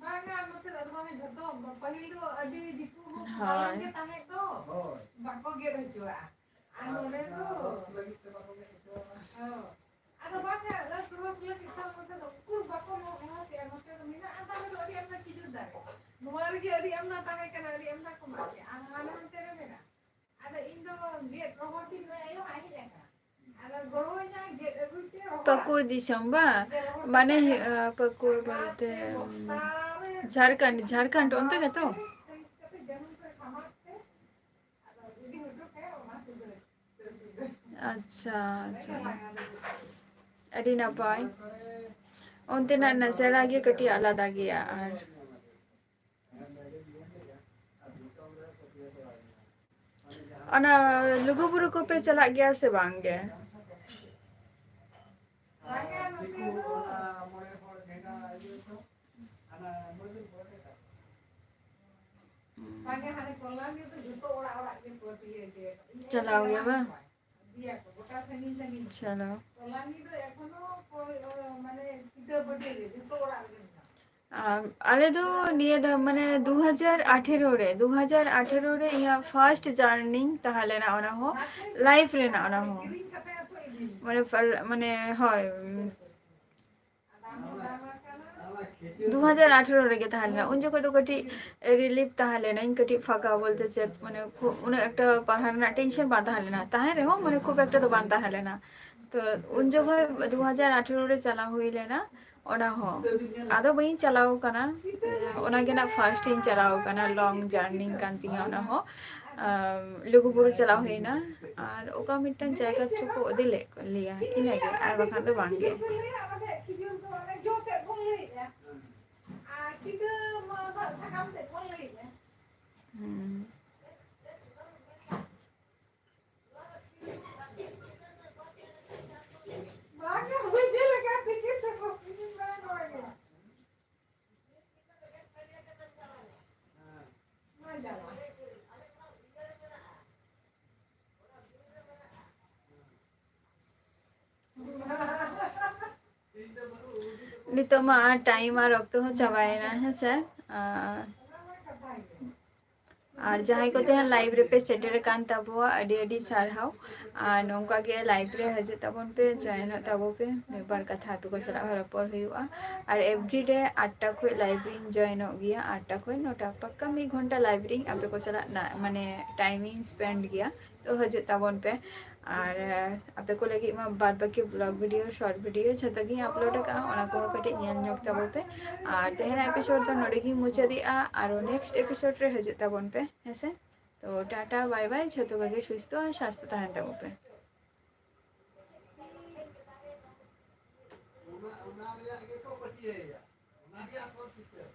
ᱵᱟᱝᱟ, ᱱᱚᱛᱮ ᱫᱚ ᱟᱫᱚ ᱢᱟᱱᱮ ᱡᱷᱚᱛᱚ ᱯᱟᱹᱦᱤᱞ ᱫᱚ ᱟᱹᱰᱤ ᱫᱤᱠᱩ ᱦᱚᱸ ᱦᱳᱭ᱾ ᱯᱟᱨᱚᱢ ᱜᱮ ᱛᱟᱦᱮᱸᱫ ᱫᱚ᱾ ᱦᱳᱭ᱾ ᱵᱟᱠᱚ ᱜᱮᱫ ᱦᱚᱪᱚᱣᱟᱜᱼᱟ᱾ ᱟᱨ ᱟᱨ ᱱᱚᱰᱮ ᱚᱱᱟ ᱫᱚ ᱨᱚᱥ ᱞᱟᱹᱜᱤᱫ ᱛᱮ ᱵᱟᱠᱚ ᱜᱮᱫ ᱦᱚᱪᱚᱣᱟᱜᱼᱟ᱾ ᱦᱳᱭ᱾ ᱟᱫᱚ ᱵᱟᱝᱟ, ᱨᱚᱥ, ᱨᱚᱥ ᱞᱟᱹᱜᱤᱫ ᱫᱚ ᱱᱚᱛᱮ ᱫᱚ ᱩᱠᱩᱨ ᱵᱟᱠᱚ ᱢᱟᱜ ᱢᱟᱥᱮᱜᱼᱟ᱾ ᱱᱚᱛᱮ ᱫᱚ ᱢᱮᱱᱟᱜᱼᱟ, ᱛᱟᱦᱮᱸ ᱫᱚ ᱟᱹᱰᱤ ᱟᱢᱫᱟ ᱠᱷᱤᱡᱩᱨ ᱫᱟᱨᱮ᱾ ᱱᱚᱣᱟ ᱨᱮᱜᱮ ᱟᱹᱰᱤ ᱟᱢᱫᱟ ᱛᱟᱦᱮᱸ ᱠᱟᱱᱟ, ᱟᱹᱰᱤ ᱟᱢᱫᱟ ᱠᱚ ᱢᱟᱜ ᱠᱮᱜᱼᱟ᱾ ᱟᱨ ᱦᱟᱱᱟ ᱱᱚᱛᱮ ᱨᱮ ᱢᱮᱱᱟᱜᱼᱟ᱾ ᱟᱫᱚ ᱤᱧ ᱫᱚ ᱜᱮᱫ ᱨᱚᱦᱚᱲ ᱛᱤᱧ ᱱᱩᱭ ᱟᱭᱳ ᱦᱟᱸᱜ ᱦᱮᱡ ᱟᱠᱟᱱᱟ᱾ ᱟᱫᱚ ᱜᱚᱲᱚᱣᱟᱹᱧᱟᱭ ᱜᱮᱫ ᱟᱹᱜᱩᱭ ᱛᱮ ᱨᱚᱦᱚᱲᱟ᱾ ᱯᱟᱹᱠᱩᱲ ᱫᱤᱥᱚᱢ ᱵᱟ? ᱜᱮᱫ ᱨᱚᱦᱚᱲ ᱢᱟᱱᱮ, ᱛᱮ ᱦᱩᱭᱩᱜ, ᱟᱸ, ᱯᱟᱹᱠᱩᱲ ᱵᱚᱞᱛᱮ, ᱵᱚᱥᱛᱟ ᱨᱮ ᱡᱷᱟᱲᱠᱷᱚᱸᱰ, ᱡᱷᱟᱲᱠᱷᱚᱸᱰ ᱚᱱᱛᱮ ᱜᱮᱛᱚ? ᱥᱟᱹᱦᱤᱡ ᱠᱟᱛᱮ ᱡᱟᱹᱱᱩᱢ ᱛᱮ ᱥᱟᱢᱟᱜ ᱛᱮ, ᱟᱫᱚ ᱤᱫᱤ ᱦᱚᱴᱚ ᱠᱟᱭᱟ ᱚᱱᱟ ᱥᱩᱫᱷᱟᱹ᱾ ᱟᱪᱪᱷᱟ, ᱟᱪᱪᱷᱟ᱾ ᱟᱹᱰᱤ ᱱᱟᱯᱟᱭ᱾ ᱚᱱᱛᱮᱱᱟᱜ ᱱᱟᱡᱟᱨᱟ ᱜᱮ ᱠᱟᱹᱴᱤᱡ ᱟᱞᱟᱫᱟ ᱜᱮᱭᱟ᱾ ᱟᱨ ᱚᱱᱟ ᱞᱩᱜᱩᱵᱩᱨᱩ ᱠᱚᱯᱮ ᱪᱟᱞᱟᱜ ᱜᱮᱭᱟ ᱥᱮ ᱵᱟᱝ ᱜᱮ? ᱪᱟᱞᱟᱣ ᱜᱮ ᱵᱟᱝ? ᱪᱟᱞᱟᱣ᱾ ᱟᱢ, ᱟᱞᱮ ᱫᱚ ᱱᱤᱭᱟᱹ ᱫᱷᱟᱣ, ᱢᱟᱱᱮ, ᱫᱩ ᱦᱟᱡᱟᱨ ᱟᱴᱷᱮᱨᱚ ᱨᱮ, ᱫᱩ ᱦᱟᱡᱟᱨ ᱟᱴᱷᱮᱨᱚ ᱨᱮ ᱤᱧᱟᱹᱜ first journey ᱛᱟᱦᱮᱸ ᱞᱮᱱᱟ, ᱚᱱᱟ ᱦᱚᱸ life ᱨᱮᱱᱟᱜ, ᱚᱱᱟ ᱦᱚᱸ, ᱢᱟᱱᱮ, ᱯᱟᱨ-, ᱢᱟᱱᱮ, ᱦᱳᱭ, ᱩᱢ, ᱫᱩ ᱦᱟᱡᱟᱨ ᱟᱴᱷᱮᱨᱚ ᱨᱮᱜᱮ ᱛᱟᱦᱮᱸ ᱞᱮᱱᱟ᱾ ᱩᱱ ᱡᱚᱠᱷᱚᱡ ᱫᱚ ᱠᱟᱹᱴᱤᱡ relief ᱛᱟᱦᱮᱸ ᱞᱮᱱᱟᱹᱧ, ᱠᱟᱹᱴᱤᱡ ᱯᱷᱟᱸᱠᱟ ᱵᱚᱞᱛᱮ ᱪᱮᱫ, ᱢᱟᱱᱮ, ᱠᱷᱩᱵ ᱩᱱᱟᱹᱜ ᱮᱠᱴᱟ ᱯᱟᱲᱦᱟᱣ ᱨᱮᱱᱟᱜ tension ᱵᱟᱝ ᱛᱟᱦᱮᱸ ᱞᱮᱱᱟ, ᱛᱟᱦᱮᱸ ᱨᱮᱦᱚᱸ, ᱢᱟᱱᱮ, ᱠᱷᱩᱵ ᱮᱠᱴᱟ ᱫᱚ ᱵᱟᱝ ᱛᱟᱦᱮᱸ ᱞᱮᱱᱟ᱾ ᱛᱚ ᱩᱱ ᱡᱚᱠᱷᱚᱡ ᱫᱩ ᱦᱟᱡᱟᱨ ᱟᱴᱷᱮᱨᱚ ᱨᱮ ᱪᱟᱞᱟᱣ ᱦᱩᱭ ᱞᱮᱱᱟ, ᱚᱱᱟ ᱦᱚᱸ ᱟᱫᱚ ᱵᱟᱹᱧ ᱪᱟᱞᱟᱣ ᱠᱟᱱᱟ᱾ ᱚᱱᱟ ᱜᱮ ᱱᱟᱜ first ᱤᱧ ᱪᱟᱞᱟᱣ ᱠᱟᱱᱟ, long journey ᱠᱟᱱ ᱛᱤᱧᱟᱹ ᱚᱱᱟ ᱦᱚᱸ᱾ ᱟᱢ, ᱞᱩᱜᱩᱵᱩᱨᱩ ᱪᱟᱞᱟᱣ ᱦᱩᱭᱱᱟ, ᱟᱨ ᱚᱠᱟ ᱢᱤᱫᱴᱟᱝ ᱡᱟᱭᱜᱟ ᱪᱚᱠᱚ ᱤᱫᱤ ᱞᱮᱫ ᱞᱮᱭᱟ, ᱤᱱᱟᱹᱜᱮ, ᱟᱨ ᱵᱟᱠᱷᱟᱱ ᱫᱚ ᱵᱟᱝ ᱜᱮ᱾ ᱦᱩᱸ᱾ ᱱᱤᱛᱚᱜ ᱢᱟ ᱟᱨ time ᱟᱨ ᱚᱠᱛᱚ ᱦᱚᱸ ᱪᱟᱵᱟᱭᱮᱱᱟ, ᱦᱮᱸ ᱥᱮ? ᱟᱨ, ᱟᱨ ᱡᱟᱦᱟᱸᱭ ᱠᱚᱛᱮ ᱦᱟᱸᱜ live ᱨᱮᱯᱮ ᱥᱮᱴᱮᱨ ᱟᱠᱟᱱ ᱛᱟᱵᱚᱣᱟ, ᱟᱹᱰᱤ ᱟᱹᱰᱤ ᱥᱟᱨᱦᱟᱣ᱾ ᱟᱨ ᱱᱚᱝᱠᱟ ᱜᱮ live ᱨᱮ ᱦᱤᱡᱩᱜ ᱛᱟᱵᱚᱱ ᱯᱮ, joinᱚᱜ ᱛᱟᱵᱚ ᱯᱮ, ᱢᱤᱫ ᱵᱟᱨ ᱠᱟᱛᱷᱟ ᱟᱯᱮ ᱠᱚ ᱥᱟᱞᱟᱜ ᱦᱚᱸ ᱨᱚᱯᱚᱲ ᱦᱩᱭᱩᱜᱼᱟ᱾ ᱟᱨ everyday ᱟᱴ ᱴᱟ ᱠᱷᱚᱱ live ᱨᱤᱧ joinᱚᱜ ᱜᱮᱭᱟ, ᱟᱴ ᱴᱟ ᱠᱷᱚᱱ ᱱᱚ ᱴᱟ, ᱯᱟᱠᱠᱟ ᱢᱤᱫ ᱜᱷᱚᱱᱴᱟ live ᱨᱤᱧ ᱟᱯᱮ ᱠᱚ ᱥᱟᱞᱟᱜ ᱱᱟ-, ᱢᱟᱱᱮ, time ᱤᱧ spend ᱜᱮᱭᱟ᱾ ᱛᱚ ᱦᱤᱡᱩᱜ ᱛᱟᱵᱚᱱ ᱯᱮ᱾ ᱟᱨ, ᱟᱯᱮ ᱠᱚ ᱞᱟᱹᱜᱤᱫ ᱢᱟ ᱵᱟᱫ ᱵᱟᱹᱠᱤ vlog video, short video ᱡᱷᱚᱛᱚ ᱜᱤᱧ upload ᱟᱠᱟᱫᱼᱟ, ᱚᱱᱟ ᱠᱚᱦᱚᱸ ᱠᱟᱹᱴᱤᱡ ᱧᱮᱞ ᱧᱚᱜ ᱛᱟᱵᱚ ᱯᱮ᱾ ᱟᱨ ᱛᱮᱦᱮᱧᱟᱜ episode ᱫᱚ ᱱᱚᱰᱮ ᱜᱤᱧ ᱢᱩᱪᱟᱹᱫᱮᱜᱼᱟ, ᱟᱨᱚ next episode ᱨᱮ ᱦᱤᱡᱩᱜ ᱛᱟᱵᱚᱱ ᱯᱮ, ᱦᱮᱸᱥᱮ? ᱛᱚ ᱴᱟᱴᱟ, bye bye, ᱡᱷᱚᱛᱚ ᱠᱚᱜᱮ ᱥᱩᱥᱛᱷᱚ ᱟᱨ ᱥᱟᱥᱛᱷᱚ ᱛᱟᱦᱮᱱ ᱛᱟᱵᱚ ᱯᱮ᱾ ᱚᱱᱟ ᱨᱮᱭᱟᱜ ᱜᱮᱠᱚ ᱯᱟᱹᱴᱭᱟᱹᱭᱟ᱾ ᱚᱱᱟ ᱜᱮ ᱟᱥᱚᱞ ᱥᱤᱥᱴᱮᱢ᱾